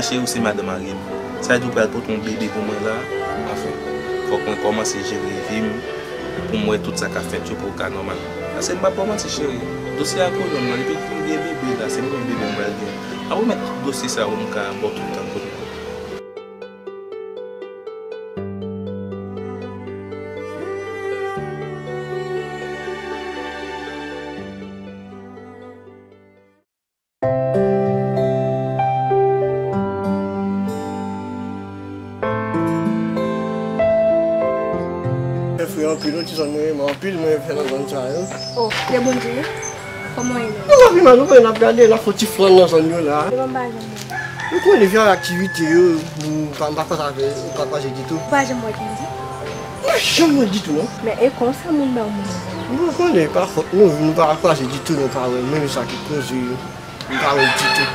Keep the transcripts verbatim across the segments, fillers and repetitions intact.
Cheri, ou se madan marye m. Sa vle di ou pral pote yon bebe pou mwen la? Anfen, fòk mwen kòmanse jere vi m pou m wè tout sa k ap fèt yo pou yo ka nòmal. Paske m p ap ba w manti, cheri. Dosye a konnen m nan, depi m gen bebe la, se mwen menm bebe m pral gen. M ap remèt tout dosye sa yo, m ka ba w tout tan konnen. Mwen frè anpil, wi, ti zòn mwen renmen anpil, mwen fè nan zòn sa yo. Oh, de Bondye. Kòman w ye menm? Mwen pa pi mal, ou konnen n ap gade, n ap fè yon ti flann nan zòn yo la. Epa m pa janm wè. Ou konnen vye aktivite yo, m pa, m pa kwaze avè, m pa kwaze ditou. Ou pa janm wè Kendy? Mwen janm wè ditou, non. Men e konsa moun nan moun. Mwen konnen, pa fòt nou, nou pa kwaze ditou, nou pa wè, menm sa ki koze yo. M pa wè l ditou.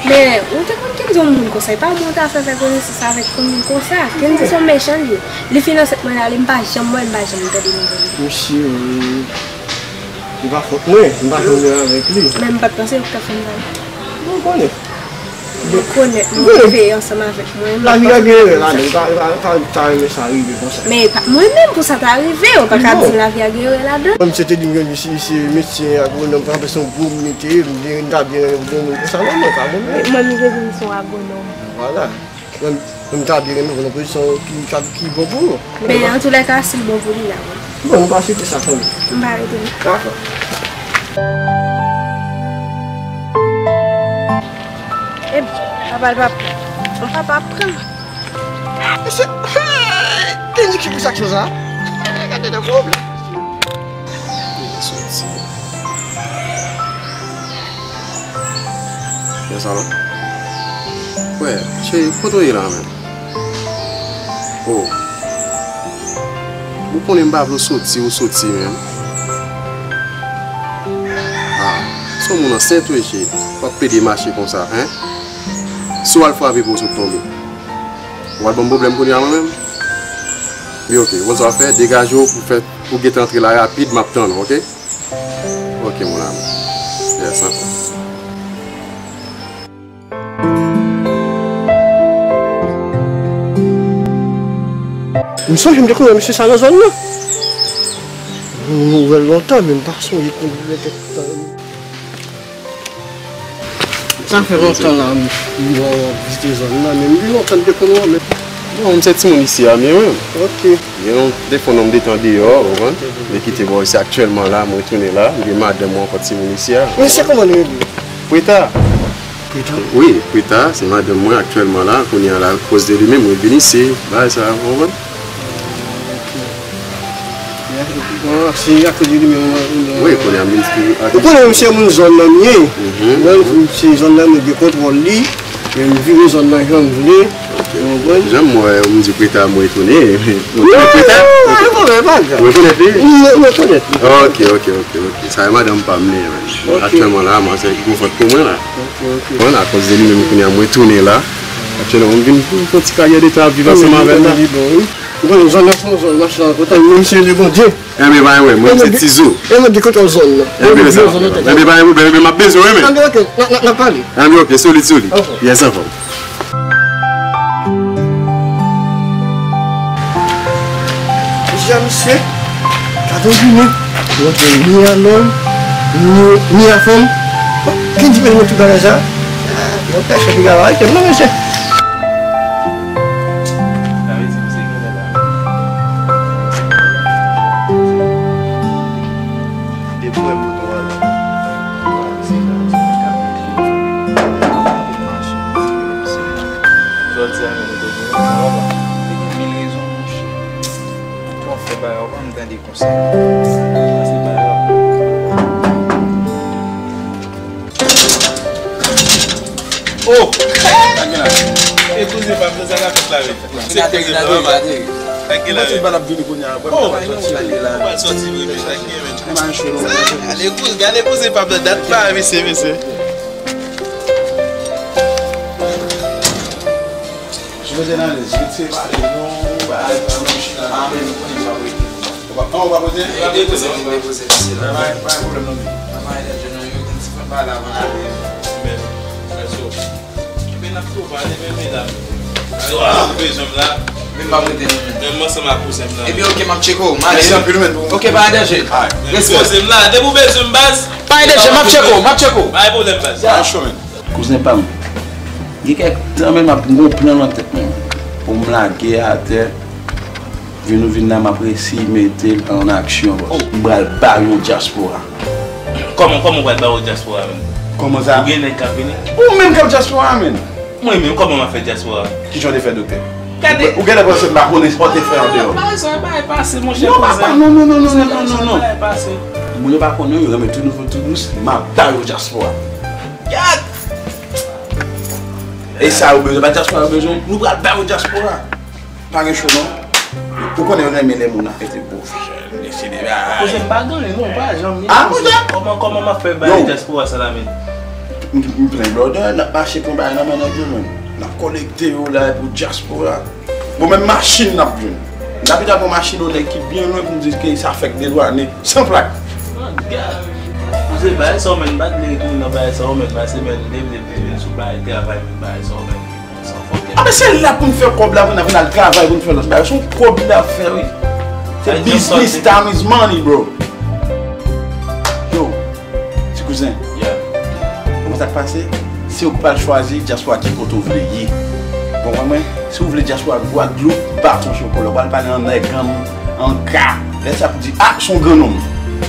Men, ou te konn Kendy yon moun konsa, e pa mwen ta fè fè konesans avèk yon moun konsa. Kendy se yon mechan li ye. Li fin ansent mwen ale, m pa janm wè l, m pa janm tande nouvèl li. Mesye, wi. E pa fòt mwen, m pa janm wè avèk li. Men m pa t panse yo t ap fè m sa. Mwen konnen. Mwen konnen, mwen veye ansanm avèk mwen. Lavi a gen erè ladan, m ta, ta, ta, ta renmen sa rive konsa. Men e pa mwen menm pou sa ta rive, ou pa ka di lavi a gen erè ladan. Mwen, misye te di m ke misye, misye medsen agwonòm, sa fè se yon gwo moun li te ye, m ta byen renmen pou yon moun konsa, non, mwen pa mwen menm. Mwen, m vle di m se yon agwonòm. Vwala. Mwen, mwen, m ta byen renmen pou yon pozisyon ki, ki, ki bon pou ou. Men, antoulèka, si l bon pou li, la, wi. Bon, nou pa swete sa fanmi. M pa rete non. Dakò. Ebyen, papa l pa pran. Bon, papa ap pran. Mesye, Kendy ki pou sa k sa? Gade nan pwoblèm. Soti. Nan salon. Wè, cheri, kote w ye la menm? Oh. Ou konnen m pa vle w soti, ou soti menm. Ah, se yon moun ansent ou ye, cheri. W ap pede mache konsa, en? Si w al frape pou w sot tonbe. W al ban m pwoblèm kounye a mwen menm? Wi, ok. Ou konn sa w ap fè? Degaje w pou fè, pou gentan antre la rapid, m ap tann ou, ok? Ok, mon amour. Yes, anfòm. M sonje m te konn wè mesye sa nan zòn nan. Nou wè l lontan, men m pa sonje kote l te. Sa fè lontan la, m, m wè w ap vizite zòn nan, men m gen lontan m te konn wè w, men. Bon, m se timoun isi a, m ye, wi. Ok. Gen yon defo non m detan deyò, ou konprann? M te kite bò isi aktyèlman la, mwen tounen la. M gen madanm mwen ankò timoun isi a. Mesye, kòman li rele? Preta. Preta? Wi, Preta, se madanm mwen aktyèlman la. Kounye a la, akoz de li menm, mwen vin isi, bagay sa, ou konprann? Ok. Bon, se akoz de li menm, mwen, mwen, wi, kounye a, m vin isi. Ou konnen, m se moun zòn nan m ye. Mhm. Mwen, m se zòn nan, mwen gen kontwòl li. Men m vire zòn nan jan m vle. Ok. Ou konprann? Jan m wè ou m di Preta, mwen etone. Ou rekonèt Preta? Non, pa gen pwoblèm, pa grav. Ou rekonèt li? M, m rekonèt li. Ok, ok, ok, ok. Sa e madanm pa m li ye, men. Ok. Aktyèlman la, mwen se gwo vant pou mwen la. Ok, ok. Bon, akoz de li menm kounye a mwen tounen la. Aktyèlman, mwen vin pou yon ti karyè de tan ap viv ansanm avè l la. Li bon, wi. Ou konnen zòn nan se yon zòn machann, otan menm si li Bondye. Enben, bay mwen, mwen se Tizou. E mwen di kote zòn nan. Enben, sa, enben, bay mwen, enben, m ap bezwen, wi, men. Enben, ok, n a, n a, n a pale. Enben, ok, solid, solid. Ok. Yes, anfòm. Mesye, mesye, gade w vini. Ou antre ni an nonm, ni, ni an fanm. Bon, ki diferans nan tout bagay sa? Ah, yon pèsòn ki ka arete m non, mesye. Sa vle di misye gen lè la. Depi w wè bouton an la, misye la, misye la, misye la, misye la, misye la. Jodi a menm, ou te gen rezon, papa. Ou te gen mil rezon, monchè. Pou w fè bagay, ou pa m tande konsa. Pase bagay la. Oh! Sa gen la. E kouzen pa m nan sa k ap fèt la menm. Se koze pa m. Sa gen la menm. Ou pral sòti vre menm, sa gen menm. Ale kouzen, gade kouzen pa m nan dat pa, mesye, mesye. Jwenn alèz, wi, se pale non, bagay pa nou chita. Ah, men nou konnen sa vre. Ou pa, ah, ou pa poze? Depoze, depoze, mesye la. Pa, pa gen pwoblèm non, men. Mwen pa alèz, jwenn yon ti fè pale avan ale. Men, men so. Ebyen, n ap Ou pa leve, medam. Ou bezwen m la. Menm pa prete non, menm. Menm ansanm ak kouzen m la. Epi, oke, m ap tcheke w. M ale. Mèsi anpil, men. Oke, pa gen danje. Respè. Poze m la. Depi w bezwen m, baz. Pa gen danje, m ap tcheke w, m ap tcheke w. Pa gen pwoblèm, baz. Kouzen pa m. Gen kèk tan, men m ap gen yon plan nan tèt mwen. Pou m lage atè. Vin ou vin la, m ap resi mete l an aksyon, bòs. M pral ba yo dyaspora. Kòman, kòman w pral ba yo dyaspora, menm? Kòman sa? Ou gen nèg k ap vini? Ou menm k ap dyaspora, menm. Mwen menm, kòman m ap fè dyaspora? Kijan w te fè, doktè? Gade. Ou genlè panse m pa konnen sa w te fè andeyò. Bagay sa, bagay pase, monchè. Non, papa, non, non, non. Bagay pase. Moun yo pa konnen, yo renmen tou nouvo, tou dous, m ap ba yo dyaspora. Gad! E sa yo bezwen, pa dyaspora yo bezwen, nou pral ba yo dyaspora. Pa gen cho non. Ou konnen yo renmen lè moun ap fete bof. Mesye de bagay. Koze m pa gen non, pa janm gen. Ah, koze. Kòman, kòman m ap fè bay dyaspora sa la, men? M, m plen blòdè, n ap mache pran bagay nan men nèg yo, men. N ap kolekte yo la pou dyaspora. Bon, menm machin n ap jwenn. N ap pita pran machin yon nèg ki byen lwen pou m di ke sa fèk dedwane, san plak. Oh, God. Koze bagay sa, men, m pa t vle retounen nan bagay sa, men, pase, men, m te vle vin sou bagay travay, men, bagay sa, men. Ah, men se la pou n fè kòb la, pou n, pou n al travay, pou n fè lòt bagay. Se yon kòb n ap fè, wi. Se business, time is money, bro. Yo, ti kouzen. Yeah. Ou konn sa k pase? Se ou k pral chwazi dyaspora ki kote w vle ye. Ou konprann mwen? Si w vle dyaspora Gwadloup, baton chokola, ou pral pale an nèg, an, an ka. Lè sa pou di, ah, se yon gran nonm.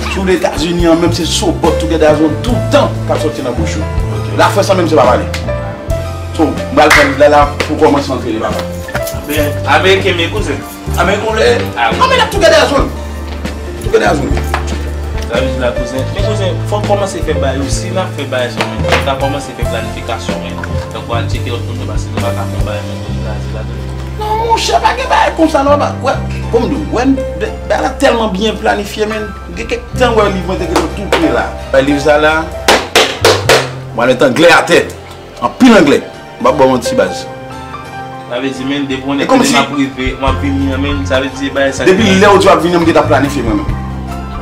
Si w vle Etazini an, menm se sobòt, together zone, toutan k ap sòti nan bouch ou. Ok. Lafrans an menm se pa pale. So, m pral pran liv la la pou kòmanse antre li, papa. Ameriken, Ameriken, men kouzen. Ameriken w vle? Ah, wi. Ah, men n ap together zone. Together zone. Sa vle di la, kouzen. Men kouzen, fòk kòmanse fè bagay yo. Si n ap fè bagay sa, men, fòk ta kòmanse fè planifikasyon, men. Tankou al tcheke lòt moun yo, paske nou pa ka fè yon bagay, men, pou nou kraze ladan. Non, monchè, pa gen bagay konsa, non, pa. Wè, pou m di w, wè, bagay la tèlman byen planifye, men. Gen kèk tan, wè, liv mwen te gentan tou pre la. Wè, liv sa la, mwen met anglè atè. Anpil anglè. M p ap ba w manti, baz. Sa vle di, men, depi yon nèg konnen m ap rive, m ap vini an, men, sa vle di, se bagay sa. Depi lè w di w ap vini an, m gentan planifye mwen menm.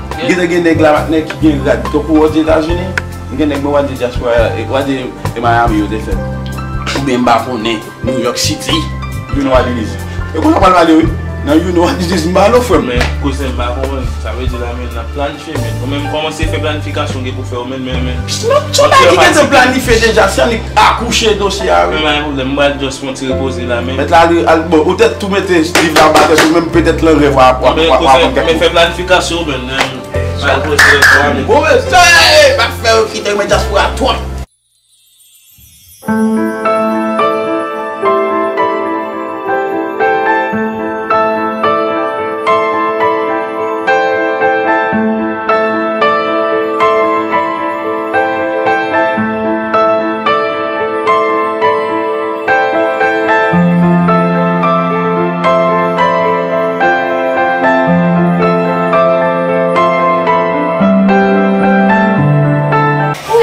Ok. Gentan gen nèg la, patnè, ki gen rad. Tankou w di Etazini, gen nèg mwen, w a di dyaspora, e, w a di, e Miami yo te fèt. Oubyen m pa konnen, New York City, you know what it is. E konsa w pral pale, wi. Nan you know what it is, m pa lo, frè m. Men, kouzen, m pa konprann. Sa vle di la, men, n ap planifye. Men, ou menm kòmanse fè planifikasyon gen pou fè ou menm, men, men. Non, se yon bagay ki gentan planifye deja, se annik akouche dosye a, wi. Men pa gen pwoblèm, m pral just fè yon ti repoze la, men. Mèt la, al, al, bon, ou tèt tou mete liv la anba tèt ou, menm petèt lan rèv w ap, w ap, w ap, w ap, men fè planifikasyon ou menm, men. Al poze lòt fwa, men. Bon, men, sa, e, pa fè yo kite, men dyaspora twòp.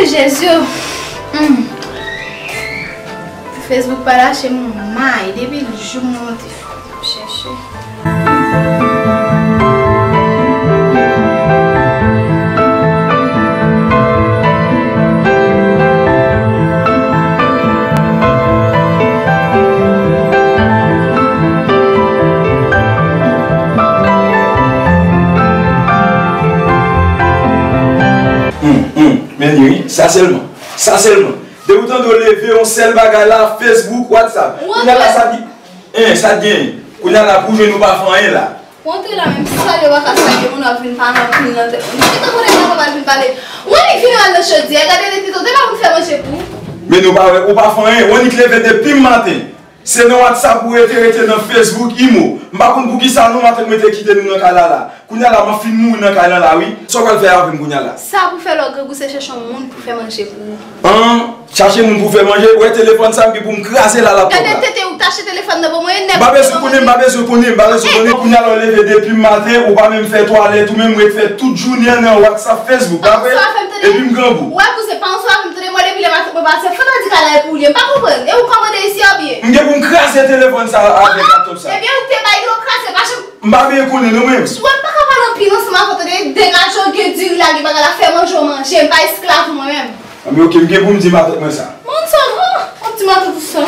Wi, Jezi. Hmm. Facebook pa lache m yon may depi l jou m monte chèche. Hmm, hmm. Men li, wi, sa sèlman. Sa sèlman. Depi w tande w leve, yon sèl bagay la, Facebook, WhatsApp. Kounye a la, sa di, en, sa t genyen. Kounye a la, pou jwenn ou pa fè anyen la. Ou antre la, menm salye w pa ka salye moun, w ap vin pale anpil nan tèt moun. Ou gentan konnen sa w pral vin pale. Ou annik vin al nan chodyè, gade lè pito, te pa pou fè manje pou ou. Men nou pa wè, ou pa fè anyen, ou annik leve depi maten. Se nan WhatsApp ou rete, rete nan Facebook, Imo. M pa konn poukisa non, matant mwen te kite nou nan kay la la. Kounye a la, m ap fin mouri nan kay lan la, wi. Sa w pral fè avè m kounye a la? Sa pou fè lè w grangou, se chèche yon moun pou fè manje pou ou. An, chache moun pou fè manje, ou wè telefòn sa, m gen pou m kraze l a laptòp la. Gade tete ou tache telefòn nan ban mwen, e nèg. M pa bezwen konnen, m pa bezwen konnen, m pa bezwen konnen. Kounye a la, w leve depi maten, ou pa menm fè twalèt, ou menm ret fè tout jounen an nan WhatsApp, Facebook, pa vre? Epi m grangou. Ou wè, kouzen, pa ansanm avè m, tande, mwen depi lè maten mwen pase, fò nan di kay la e pou ou li ye, m pa konprann. E ou kòmande isi a oubyen? M gen pou m kraze telefòn sa avèk laptòp sa. Ebyen, ou te bay dlo kraze, pa janm. M pa byen konnen non, mwen. Wè, m pa ka pale anpil ansanm avè w, tande, degaje w, gen diri la, gen bagay la, fè manje w manje, m pa esklav ou mwen menm. Anben, oke, m gen pou m di matant mwen sa. Moun sa, oh, w ap di matant ou sa.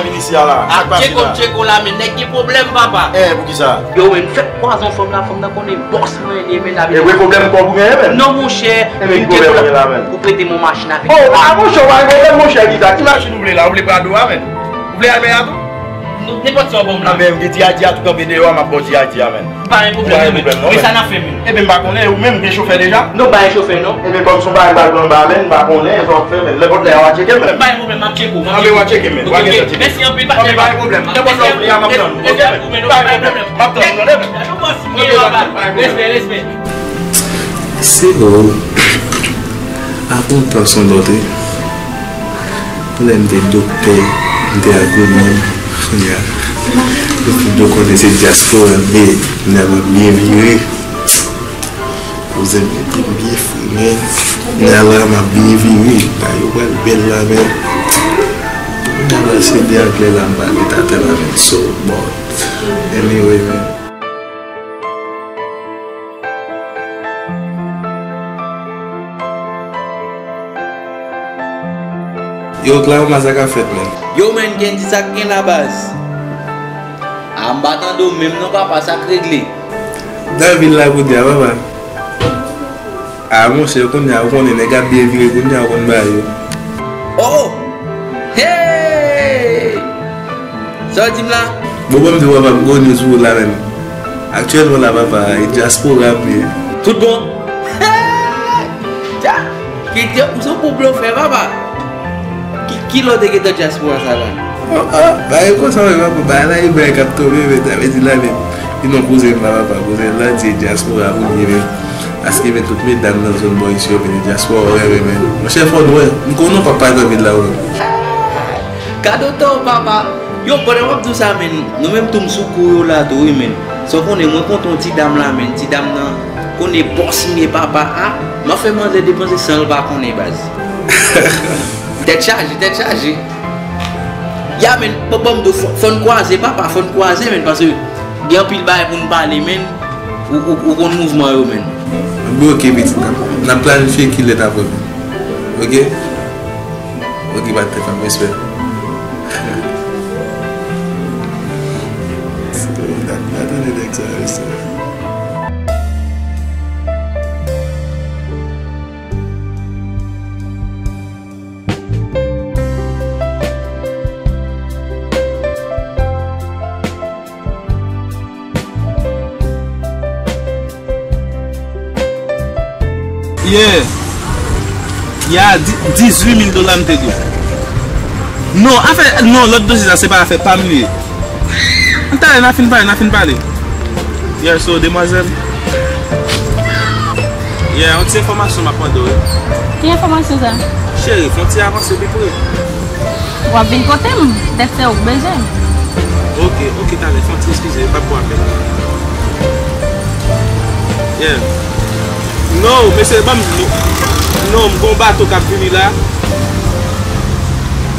Vin isi a la. Ak Tcheko, Tcheko la, men nèg gen pwoblèm, papa. Eh, poukisa? Yo, men fèk kwaze yon fanm la, fanm nan konnen bòs mwen ye, men la. E vre pwoblèm kòb ou genyen, men? Non, monchè. E men ki pwoblèm ou gen la, men? Ou prete m yon machin avèk. Oh, ah, monchè, ou pa gen pwoblèm, monchè, Lita. Ki machin ou vle la? Ou vle Prado a, men? Ou vle Almera tou? Non, nenpòt sa w ban m la. Ah, men, gen G I D a tou kanpe deyò a, m ap ba w G I D a, men. Pa gen pwoblèm, men. Men sa n ap fè, men? Ebyen, m pa konnen, ou menm gen chofè deja? Non, pa gen chofè, non. Ebyen, kòm se yon bagay m pral pran ba, men, m pa konnen, sa w ap fè, men. Nenpòt lè, w a tcheke, men. Pa gen pwoblèm, m ap tcheke w, m ap tcheke w. Anben, w a tcheke, men. W a gen tan tcheke. Mèsi anpil, patnè. Anben, pa gen pwoblèm. Nenpòt lè w vle a, m ap tann ou, oke, men? Pa gen pwoblèm, m ap tann ou, tande, men. Respè, respè. Se ou. Avan tan son lòt, wi. Lè m te doktè, m te agonom, kounye a, yo fin do konnen se dyaspora m ye, kounye a m ap byen vire. Kouzen m ete m byen fre, men, kounye a la m ap byen vire, bagay yo pral bèl la, men, kounye a la se de anglè la m pale tata la, men, so, but, anyway, men. Yo, Oklahoma, sa k ap fèt, men? Yo, men, Kendy, sa k gen la, baz? A, m pa tande w menm non, papa, sa k regle? Nan vil la kounye a, papa. A, monchè, kounye a, ou konnen, nèg ap byen vire, kounye a, ou konn bagay yo. Oh! Hey! Sa w di m la? Bon, ban m di w, papa, m gwo news pou ou la, menm. Aktyèlman la, papa, e dyaspora m ye. Tout bon? Hey! Dja! Ki dya-, ou se yon gwo blofè, papa. Ki, ki lè w te gentan dyaspora sa la? Oh, oh, bagay konsa, wi, papa, bagay la, e bagay k ap tonbe, men, sa vle di la, men, vin yon kouzen m la, papa, kouzen m la, di dyaspora pou l ye, men. Paske, men, tout medam nan zòn bò isi yo vini dyaspora, w renmen, men. Monchè, fò nou wè. M konnen w p ap pa nan vil la, ou menm. Gade w tan, papa. Yo, pandan w ap di w sa, men, nou menm tou m sou kou yo la tou, wi, men. Sa w konnen, mwen kontan yon ti dam la, men. Ti dam nan, konnen bòs m ye, papa, a. M ap fè manzè depanse san l pa konnen, baz. Tèt chaje, tèt chaje. Ya, men, bon, bon, m di w, fò, fò n kwaze, papa, fò n kwaze, men, paske gen anpil bagay pou n pale, men, ou, ou, ou konn mouvman yo, men. Bon, oke, pitit, n ap, n ap planifye kilè n ap wè, men. Oke? Oke, patnè, pa gen respè. Gade nèg sa, mesye. Yeah. Ya, di-, dizuit mil dola m te dwe. Non, afè, non, lòt dosye sa, se pa afè pa m li ye. Talè, n a fin pale, n a fin pale. Yeah, so, demwazèl. Yeah, yon ti enfòmasyon m ap mande w, wi. Ki enfòmasyon sa? Cheri, fè yon ti avanse pi pre. W ap vin kote m, dèk se ou k bezwen. Oke, oke, talè, fè yon ti eskize, pa pran apèl. Yeah. Non, mesye, ban m, non, m gon bato k ap vini la.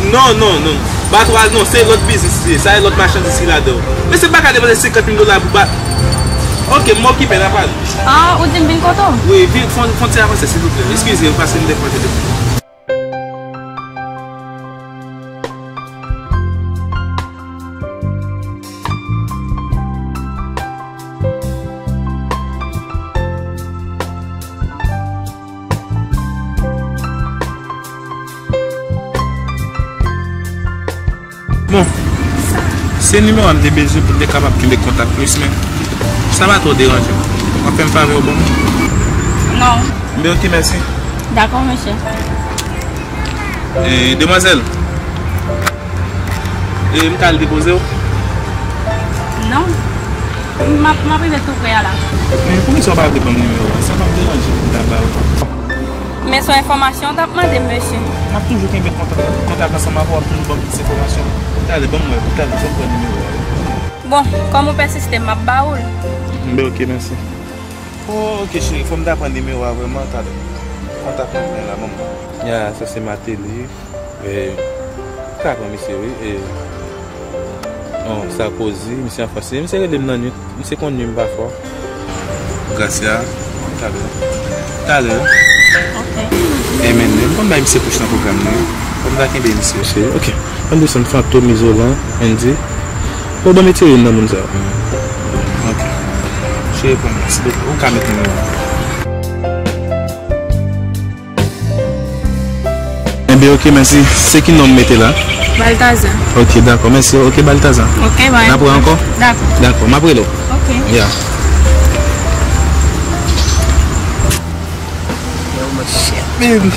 Non, non, non. Bato a, non, se lòt biznis li ye. Sa e lòt machandiz ki ladan l. Mesye, m pa ka depanse senkant mil dola pou ba-, oke, m okipe, n a pale. Ah, ou di m vin kote w? Wi, vin, fè yon, fè yon ti avanse, silvouplè. Eskize, paske m dekonekte. Bon, se nimewo a m te bezwen pou m te kapab kenbe kontak plis, men sa pa twò deranje m. W ap fè m favè w ban m? Non. Men oke, mèsi. Dakò, mesye. E, demwazèl, e, m ka al depoze w? Non. M ap, m ap rive tou pre a la. Men poukisa w pa vle ban m nimewo a? Sa p ap deranje m pou m ta ba w. Men se yon enfòmasyon w t ap mande m, mesye. M ap toujou kenbe kontak, kontak ansanm avè w, w ap toujou ban m plis enfòmasyon. Talè, ban m wè, talè, fò m pran nimewo a. Bon, kòm ou pèsiste, m ap ba ou l. Enben, oke, mèsi. Oh, oke, cheri, fò m ta pran nimewo a vrèman, talè. Kontak mwen la, ban m. Ya, sa se Mateli. E, m ka pran misye, wi. E, non, Sarkozy, misye an Frans. Misye rele m nan nwit. Misye konn nwi m pafwa. Gracia, talè. Talè. Ok. E men, m konn bay misye kouch nan pwogram nan. Fò m ta kenbe misye. Cheri, ok. Ann desann Fantom, Izolan, Andy. Bon, ban m etire youn nan moun sa yo. Ok. Cheri, pran, silvouplè. Ou ka met nimewo a. Ebyen, ok, mèsi. Se ki non m mete la? Baltazar. Ok, dakò, mèsi. Ok, Baltazar. Ok, bye. N ap wè ankò? Dakò. Dakò, m ap rele w. Ok. Ya. Yo, mwen shit, baby.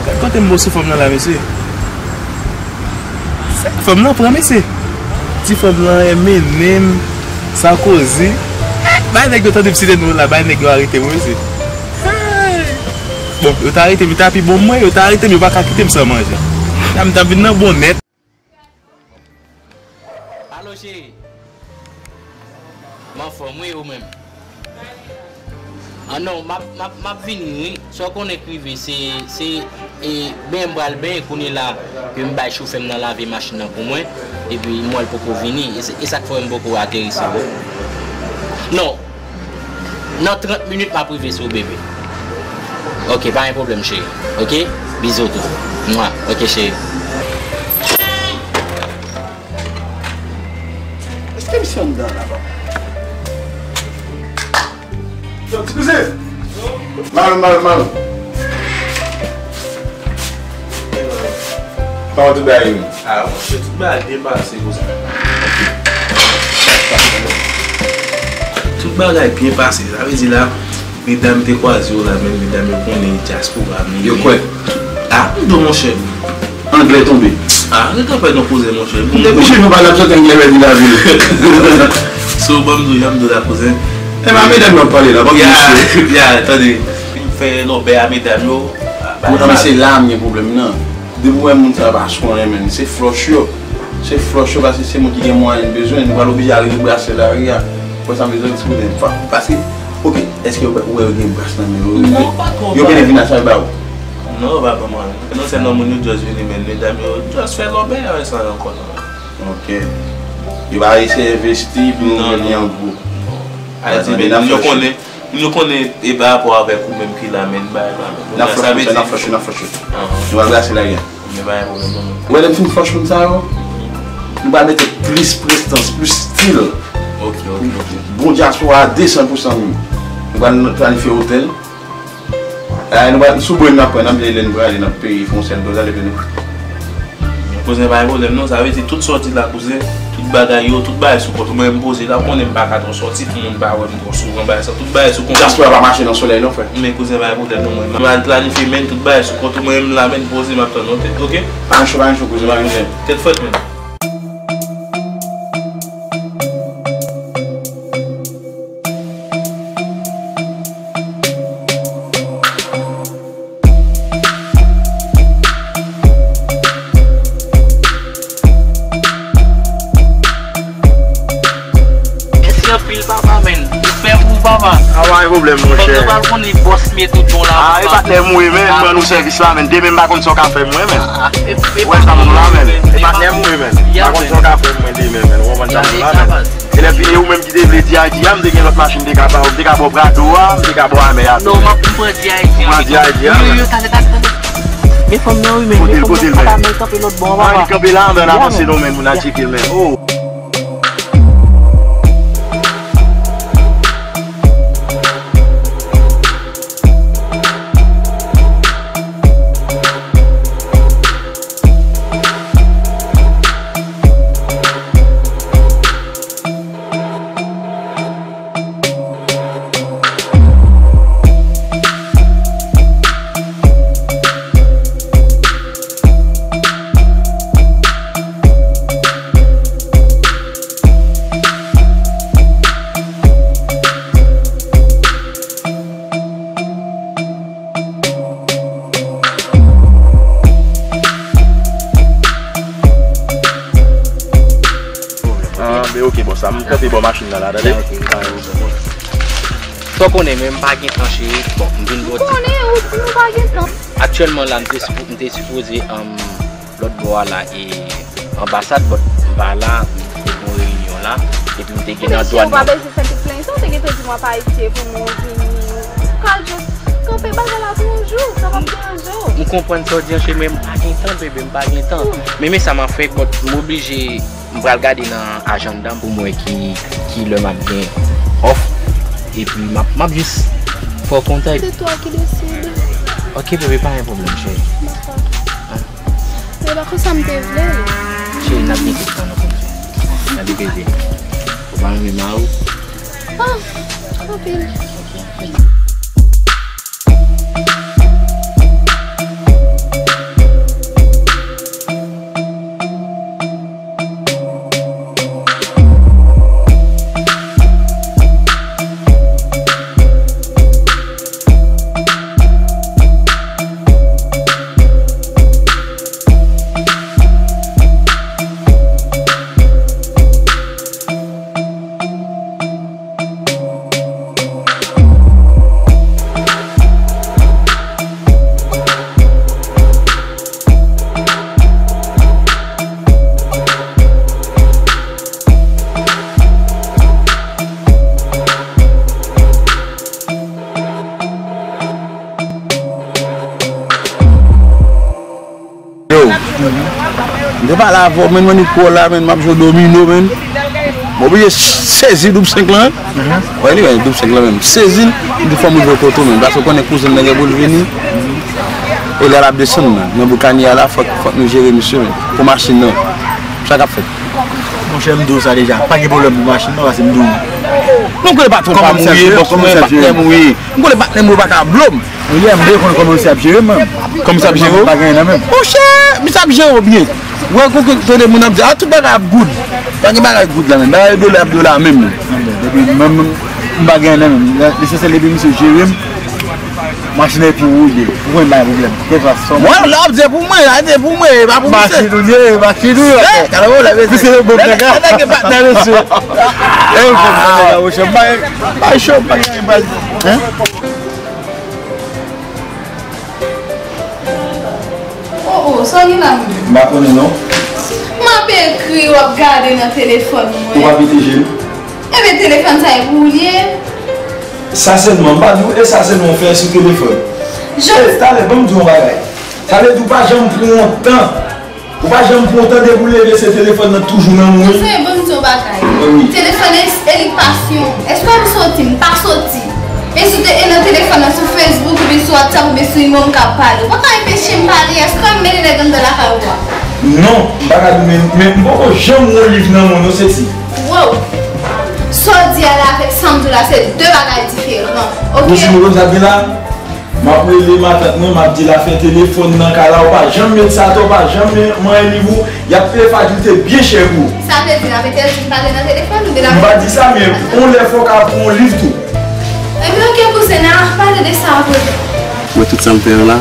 Gad kote m bo sou fanm nan la, mesye. Sa fanm nan pran, mesye. Ti fanm nan, M N M, Sarkozy. Bay nèg yo tande m site non la, bay nèg yo arete mwen, mesye. Bon, yo ta arete m, yo ta pi bon mwen, yo ta arete m, yo pa ka kite m san manje. La m ta vin nan bon nèt. Alo, cheri. M anfòm, wi, ou menm? Ah non, m ap, m ap, m ap vini, wi. Sa w konnen k rive, se, se, e, benyen m pral benyen kounye la ke m bay chofè m nan lave machin nan pou mwen, epi m wè l poko vini. E se, e sa k fè m poko ateri sou ou. Non, nan trant minit, m ap rive sou ou, bebe. Ok, pa gen pwoblèm, cheri. Ok? Bizou tou. Mwa. Ok, cheri. Èske misye anndan la, papa? Yo, ti kouzen! Mal, mal, mal. Kòman tout bagay ye? Ah, monchè, tout bagay byen pase konsa. Tout bagay byen pase. Sa vle di la, medam te kwaze yo la, men medam yo konnen dyaspora nou ye. Yo kwè? Ah, m di w, monchè. Anglè tonbe. Ah, rete anpè non koze, monchè. Depi cheve pa n ap chante anglè, mèt vin avil. So, ban m di w, jan m di w la, koze. E pa medam yo ap pale la, pa misye. Ya, tande. M fè lòbèy a medam yo. Mwen, se la m gen pwoblèm nan. Depi w wè moun sa pa konnen, men se flòch yo. Se flòch yo, paske se moun ki gen mwayen bezwen. Nou pral oblije al ret brase lari a. Fò sa bezwen ti kote. Paske, ok, èske w wè yo gen bras nan men yo? Non, pa twò. Yo genlè vin a sa yo ba ou? Non, yo pa ban mwen anyen. Non, sèlman moun yo just vini, men medam yo just fè lòbèy avè sa yo ankò, non. Ok. Yo pa eseye envesti pou yo gen li an gwo. Non. Ayiti, men moun yo konnen, moun yo konnen e pa rapò avèk ou menm ki la, men bagay la menm. N ap flòch, sa vle di n ap flòch, n ap flòch. Nou pral brase lari a. Men pa gen pwoblèm non. Ou wè lè m fin flòch moun sa yo, nou pral mete plis prestans, plis stil. Ok, ok, ok. Bon dyaspora a de san pou san nou. Nou pral planifye otèl. Eh, nou pral sou bren n ap pran, n ap vini lè n prale, n ap peye, fè yon sèl doz, ale vini. Kouzen, pa gen pwoblèm non, sa vle di tout sa w di la, kouzen, tout bagay yo, tout bagay sou kont ou, mwen m poze la, ou konnen m pa ka twò sòti pou moun pa wè m twò souvan, bagay sa, tout bagay sou kont ou. Dyaspora pa mache nan solèy non, frè. Men kouzen, pa gen pwoblèm non, mwen m al planifye, men tout bagay sou kont ou, mwen m la, men poze, m ap tann ou, ok? Pa gen cho, pa gen cho, kouzen, pa gen pwoblèm. Tèt frèt, men. Mèsi anpil, papa, men. Respè pou ou, papa. Ah, pa gen pwoblèm, monchè. Fòk yo pral konnen bòs m ye tout bon la, papa. Ah, e patnè m ou ye, men. M rann ou sèvis la, men. Demen m pa konn sa w ka fè mwen, men. Ou wè sa m di w la, men. E patnè m ou ye, men. M pa konn sa w ka fè mwen demen, men. Ou konprann sa m di w la, men. E lè fini, ou menm ki te vle D I D a, m te gen lòt machin, m te ka ba w, m te ka ba w Prado a, m te ka ba w Aimé a tou. Non, m ap pran D I D a. Ou pran D I D a, men. Yo, yo, talè, talè, talè. Men fanm nan, wi, men, men fanm nan, papa, men kanpe lòt bò, papa. Li kanpe la, men n avanse non, men, pou n al tcheke l, men. Oh. Ah, men ok, bon, sa, m kanpe bò machin nan la, tande? Sa w konnen, men m pa gen tan, cheri. Bon, m vin bò ti. M konnen, ou di nou pa gen tan. Aktyèlman la, m te sipo-, m te sipoze, um, lòt bò a la, e anbasad, but m pa la, m te gon reyinyon la, epi m te gen nan dwàn nan. Mesye, ou pa bezwen fè tout plenn sa, ou te gentan di m w ap Ayiti pou mwen vini. Ou ka just kanpe. Bagay la toujou, sa p ap deranje w. M konprann sa w di an, cheri, men m pa gen tan, bebe, m pa gen tan. Men, men sa m ap fè, bon, m oblije, m pral gade nan ajanda m pou m wè ki, ki lè m ap gen off. Epi, m ap, m ap jis fè w kontak. Se twa ki deside. Ok, bebe, pa gen pwoblèm, cheri. Dakò. Ah. Se pa konsa m te vle l. Cheri, n ap gen tout tan nou pou n fè. N ap vini. Ou pa renmen mari w? Ah, anpil. Ok, anpil. Yo, m te pale avè w, menn, mwen ni kò la, menn, m ap jwe domino, menn. M oblije sezi doub senk lan, wi. Wè li, wè, doub senk lan menm. Sezi l, m di fò m rive kote w, menn. Paske w konnen kouzen m nan gen pou l vini. E lè l ap desann nan, nan boukani a la, fòk, fòk nou jere misye, menn. Pou machin nan. Sa k ap fèt? Monchè, m di w sa deja. Pa gen pwoblèm pou machin nan, paske m di w. Nou konnen patwon pa m ou ye, bòs mwen, patnè m ou ye. M konnen patnè m ou pa ka blo m. William, m vle konn kòman misye ap jere m, menm. Kòman misye ap jere w? M pa gen anyen nan men m. Monchè, misye ap jere w byen. Wè, kou, kou, tande moun ap di, "Ah, tout bagay ap good." Pa gen bagay good la menm. Bagay dola ap dola menm. Depi menm, m pa gen anyen nan men m. Lesansyèl, depi misye jere m, machin nan epi woule. Ou konn pa gen pwoblèm. Kèlkeswa sa. Mwen, lè w ap di pou mwen, la, di pou mwen, e pa pou misye. Machin ou ye, machin ou ye. Eh, kalè w la, mesye. Misye yo bon nèg, a. Nèg, nèg, patnè, mesye. Eh, ou konn nèg la, monchè. M pa, pa cho, m pa gen anyen. Hein? Oh, oh, sa w gen la menm? M pa konnen non. M ap ekri, w ap gade nan telefòn mwen. Ou pa pete je m? Ebyen, telefòn sa e pou ou l ye? Sa sèlman, m pa di w, e sa sèlman w fè sou telefòn. Jan. E, talè, ban m di w yon bagay. Sa vle di w pa janm pran yon tan. Ou pa janm pran yon tan depi w leve, se telefòn nan toujou nan men w. Mesye, ban m di w yon bagay. Wi. Telefòn e, e li k pasyon. Èske w ap soti? M pa soti. E sou te, e nan telefòn nan, sou Facebook, oubyen sou WhatsApp, oubyen sou imo, m ka pale. Ou pa ka anpeche m pale, èske w ap mennen nèg anndan lakay ou a? Non, m pa ka di w, men, men m poko janm wè yon liv nan men w, non, Seti. Wow! Sa w di a la avèk sa m di w la, se de bagay diferan, oke? Ou si mwen konn sa k gen la? M ap rele matant mwen, m ap di l afè telefòn nan kay la, ou pa janm met sa atò, ou pa janm manyen liv ou, y ap peye fakilte byen chè pou ou. Sa vle di n ap entèdi m pale nan telefòn oubyen n ap... M pa di sa, men yon lè fò w ka pran yon liv tou. Ebyen, oke, kouzen, n a pale de sa apre. Mwen, tout sa m fè an la,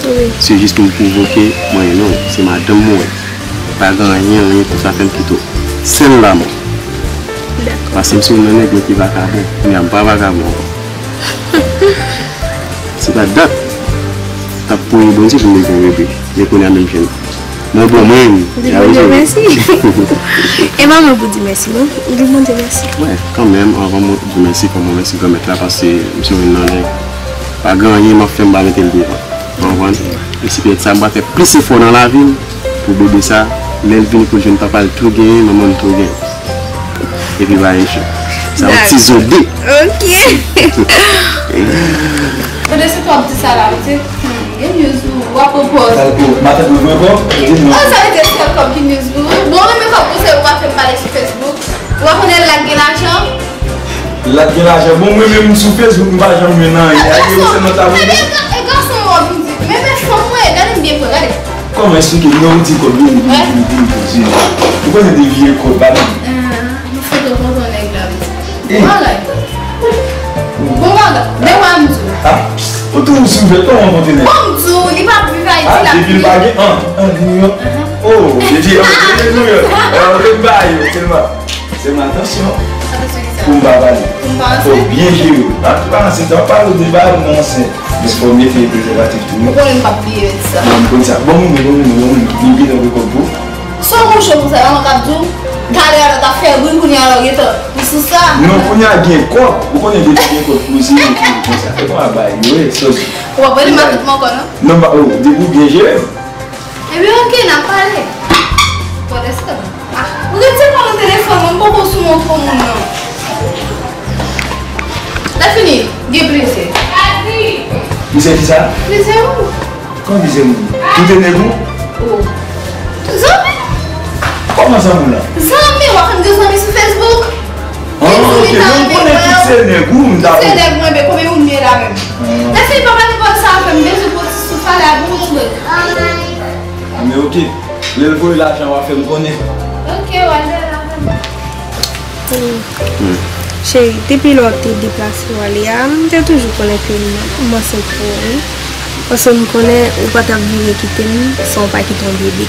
wi, se jis pou m pwovoke mwen, non, se madanm mwen. Pa gen anyen, anyen pou sa fè m kite w. Sèl lanmò. Dakò. Paske m se youn nan nèg yo ki vakabon. Kounye a m pa vakabon ankò. Se pa dat. T ap priye Bondye pou m leve yon bebe. Men kounye a menm jan. Mwen bon mwen. Di Bondye mèsi. E pa mwen pou di mèsi, non. Di Bondye mèsi. Wè, kanmenm, anvan mwen di mèsi, fò mwen mèsi Granmèt la, paske m se youn nan nèg. Pa gen anyen m ap fè m pa mete l devan. Ou konprann? E se petèt sa m pral fè plis efò nan lavi m pou bebe sa, lè l vini pou l jwenn papa l tou genyen, manman l tou genyen. Epi pa enche. Sa yon ti zode. Ok. Tande se twòp di sa la, ou te gen news ou w ap pran pòz. Matant mwen pran kòb, di m non. Oh, sa vle di sèl kòb ki news pou ou. Bon, renmen kòb pou se ou pa fè m pale sou Facebook. Ou pa konnen Lak gen lajan? Lak gen lajan. Bon, mwen menm sou Facebook, m pa janm jwenn anyen. Ebyen, e gason mwen w ap vin di. Men, men fanm mwen, gade m byen pran, gade. Kòman eksplike m? Non, ou di kòb, vini, vini, vini, vini, vini. Ou konnen de vye kòb, pa non? Ah, nou foto tonton nèg la, wi. Eh. Bagay. Bon bagay. De wa m di w. Ah, ou tou sou vèt, kòman w konte nèg? Bon, m di w, li p ap viv Ayiti, l ap viv. Ah, depi l pa gen, ah, ah, New York. Oh, depi, oh, depi New York. Ah, ou te bay yo, tèlman. Se m atansyon. Atansyon ki sa? Pou m pa pale. Pou m pa ansent? Fò w byen jere w. An, ou pa ansent, w ap pale w de bagay, ou ansent. Men fò w mete prezèvatif tou, wi. Ou konnen m p ap bliye di sa. Non, m konn sa. Bon, moun, bon, moun, bon, moun. Li byen nan rekòd pou. Sa w gon cho konsa, pa mwen k ap di w? Talè a lè w t ap fè bri, kounye a lè w gentan ou sou sa. Non, kounye a gen kòb. Ou konnen depi gen kòb pou eseye pou konsa. E kòman bagay yo ye, sòs. Ou pa pran li maket mwen ankò, non? Non, pa, oh, depi w byen jere m. Ebyen, oke, n ap pale. Pandan se tan. Ah, ou ret se pa nan telefòn, mwen m poko sou montre moun nan. Lè fini, gen plizyè. Plizyè kisa? Plizyè moun. Kòman plizyè moun? Tout e nèg ou? Oh. Zanmi. Kòman zanmi w lan? Zanmi, w ap fè m gen zanmi sou Facebook? Ah, ok, men m konnen tout se nèg ou, m ta. Tout se nèg mwen, men konbyen moun m ye la menm? Lè fini, pa pale pòl sa avè m, bezwen pran ti souf la, bon, bon. Ah, men ok. Lè l voye lajan, w a fè m konnen. Ok, w a jere l avè m. Cheri, depi lè w te deplase w ale a, m te toujou konnen ke m, m ansent pou ou, wi. Paske m konnen ou pa t ap vire kite m san w pa kite yon bebe.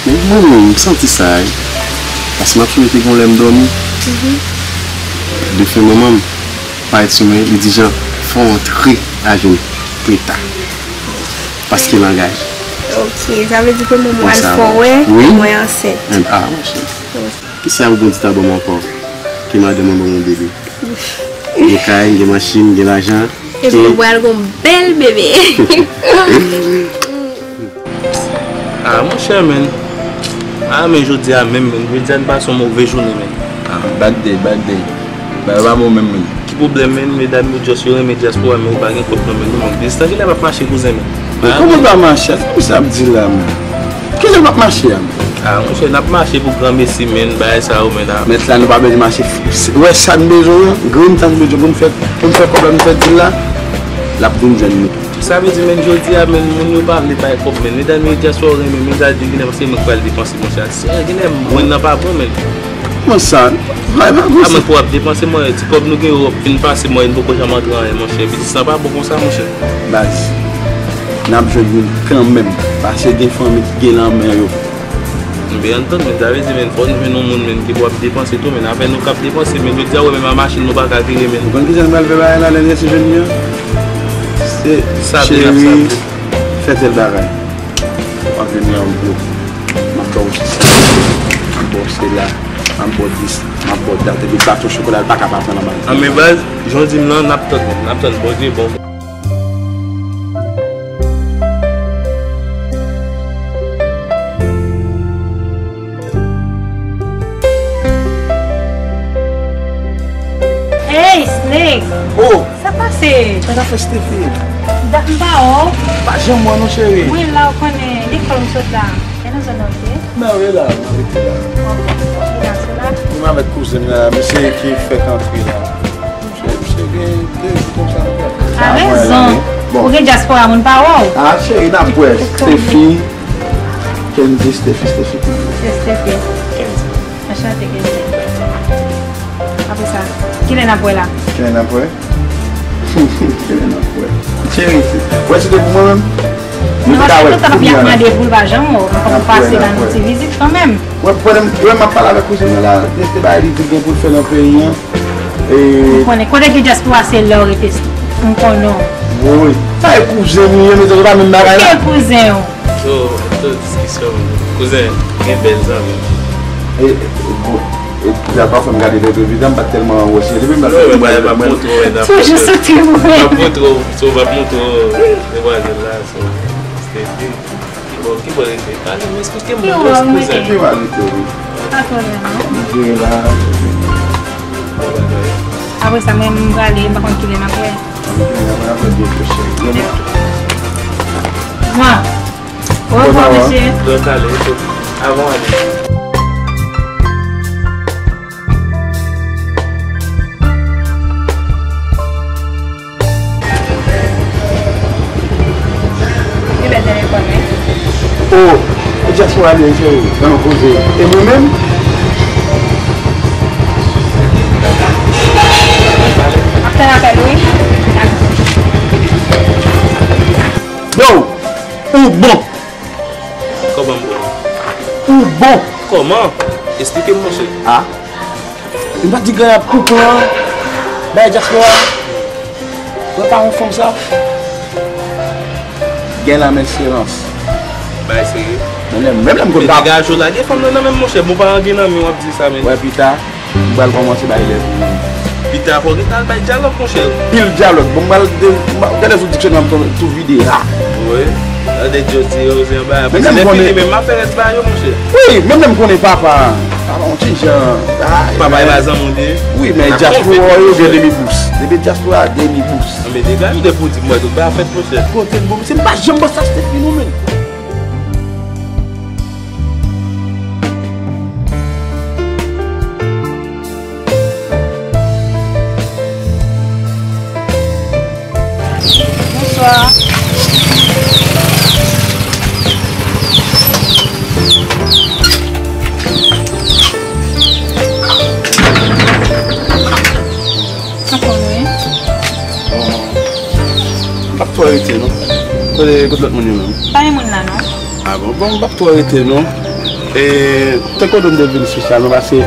Men mwen menm, m santi sa, wi. Paske m ap sonje te gen yon lè m dòmi. Defen manman m parèt sou mwen, li di, Jean, fò w antre ajenou, preta. Paske m angaje. Ok, sa vle di ke manman w al fè w wè, wi, mwen ansent. Ah, monchè. Kisa ou gen di ta ban m ankò? Ke madanm mwen ban mwen bebe. Gen kay, gen machin, gen lajan. Epi nou pral gen yon bèl bebe. Ah, monchè, men. Ah, men jodi a menm, men. Jodi a n pase yon move jounen, men. Ah, bad day, bad day. Bagay pa bon menm, men. Ki pwoblèm, men? Medam yo just yo renmen dyaspora, men yo pa gen kòb nan men nou, men. Distans genlè p ap mache, kouzen, men. Men kòman l pa mache? Sa misye ap di la, men. Kilè l p ap mache a, men? Ah, monchè, n ap mache pou granmesi, men, bagay sa yo, men, la. Mèt la, nou pa bezwen mache. Ou wè sa n bezwen an? Grenn sa n bezwen pou n fè, pou n fè kòb la, nou fè dil la. L ap vin jwenn nou. Sa vle di, men, jodi a, men, moun yo pa vle bay kòb, men. Medam yo dyaspora yo renmen, men, sa di genlè paske mwen k pral depanse, monchè. Se genlè mwen nan pa bon, men. Kòman sa? Bay pa konsa. A mwen pou w ap depanse mwen, ti kòb nou gen yo ap fin pase mwen, nou poko janm antre anyen, monchè. Biznis lan pa bon konsa, monchè. Baz, n ap jwenn youn kanmenm, paske gen fanmi ki gen lanmè yo. M byen antann, men sa vle di, men, fò nou jwenn yon moun, men, ki pou ap depanse tou, men, avè nou k ap depanse, men, jodi a, wè, menm a machin, nou pa kalkile, men. Ou konn kijan n pral fè bagay la, lè n resi jwenn li an? Se sa, cheri, fè tèl bagay. W ap vin nan gwo. M ap ba w ti sa. M ap ba w sila. M ap ba w dis. M ap ba w dat. Epi baton chokola l pa ka pa pran nan baz. Ann, men baz, jan w di m lan, n ap tann. N ap tann Bondye bon. Hey, Snake! Oh! Sa pase? Sa k ap fè Steffi? Dat m pa wè w. Pa janm wè non, cheri. Mwen la, ou konnen, lekòl m sot la. E nan zòn nan w ye? Mwen la, mwen rete la. Ou rete la, sou la? Mwen avèk kouzen m la, misye ki fèk antre la. Misye, misye gen de jou konsa m fè. A rezon. Ou gen dyaspora, moun pa wè w. Ah, cheri, n ap wè. Steffi, Kendy, Steffi, Steffi. Se Steffi. Kendy. Anchante, Kendy. Apre sa, kilè n ap wè la? Kilè n ap wè? Kilè n ap wè? Cheri, wè si te pou mwen menm? Nou te ka wè kounya la. Mande pou l pa janm wè w, men fòk ou pase la nan ti vizit kanmenm. Wè, wè, m ap pale avèk kouzen mwen la, rete bay li di gen pou l fè nan peyi an. E ou konnen, kote gen dyaspora se la w rete, m konnen w. Wi. Sa e kouzen m ye, men se pa menm bagay la. Ki kouzen w? So, tout diskisyon, kouzen, gen bèl zanmi. E, e, bon, e, y a pa fè m gade lè de vidan, m pa t tèlman wè si depi m pa t. Toujou sou ti mwen. M ap montre w, so, m ap montre w demwazèl la, so, stay tuned. Ki bò, ki bò rete? Pale, m esplike m, bòs kouzen. Ki bò rete, wi. Pa pwoblèm, non. Apre sa, mwen, m prale, m pa konn kilè n ap wè. Mwa. Orevwa, mesye. Lòt ale, avan ale. Kilè dènye fwa, men? Oh, e dyaspora li ye, cheri. Nan koze. E mwen menm? Ap tann apèl, wi. Yo, ou bon. Kòman m bon? Ou bon. Kòman? Esplike m, monchè. Ah. M pa di gad pou plan bay dyaspora. Mwen pa yon fanm sa. Gen la men silans. Ay, serye. Menm lè, menm lè m konn pa. Degaje w, lage fanm nan nan men m, monchè. Bon, pa anyen nan men w ap di sa, men. Wè, pita, m pral kòmanse bay lèv. Pita, fò w gentan al bay dyalòg, monchè. Pil dyalòg. Bon, m pral de, m pral gade sou diksyonè m tou, tou vide la. Wi. Tande Jodi yo, se yon bagay. Menm lè m konnen. Fini, men m ap fè rès bagay yo, monchè. Wi, menm lè m konnen papa. Papa, yon ti jan. Papa, e pa zanmi w li ye? Wi, men dyaspora yo gen demi bous. Depi dyaspora, demi bous. Anben, degaje w de pou di m wè tout bagay fèt, monchè. Kote l, bon, se m pa janm bòs sa, Stephen, non, men. Bonswa. Anfòm wi. Bon, m p ap twò rete, non. Kote, kote lòt moun yo menm? Pa gen moun la, non. Ah bon, bon, m p ap twò rete, non. E, te konnen m te vin espesyalman paske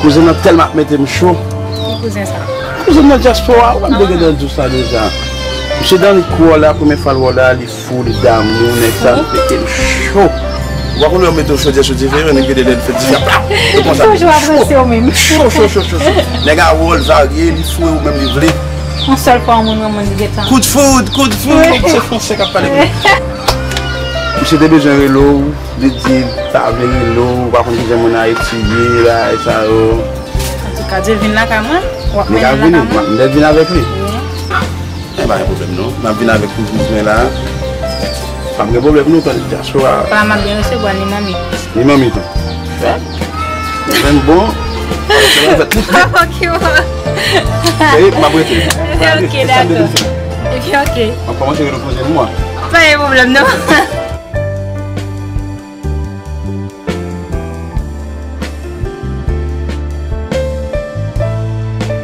kouzen nan tèlman ap mete m cho. Ki kouzen sa? Kouzen nan dyaspora, ou pa m te gentan di w sa deja. Misye Danny Kou wè la, premye fwa l wè la, li fou, li damou, nèg sa, li mete m cho. Ou pa konnen yo mete w chodyè sou dife, men nèg mete lè l fè dife a, plap! Li konsa. Toujou ap ranse w menm. Cho, cho, cho, cho, cho. Nèg a wè w, l varye, li foure ou menm li vle. Yon sèl fwa yon moun renmen w, li gentan. Kout foud, kout foud, se fransè k ap pale. Misye te bezwen rele w, li di l pa vle rele w, ou pa konn kijan moun Ayiti ye, bagay sa yo. Antouka, Divine lakay mwen, w ap mennen l lakay mwen. Li ka vini, m ap vin avèk li. Wi. E pa gen pwoblèm non. M ap vin avèk tout bizwen la. Pa gen pwoblèm non, tande dyaspora. Pa m ap byen resevwa l, ni manmi. Ni manmi tou. Menm bon. Ok, bon. Seri, m ap rete. Ebyen, ok, dakò. Ebyen, ok. M ap kòmanse rele kouzen mwen. Pa gen pwoblèm non.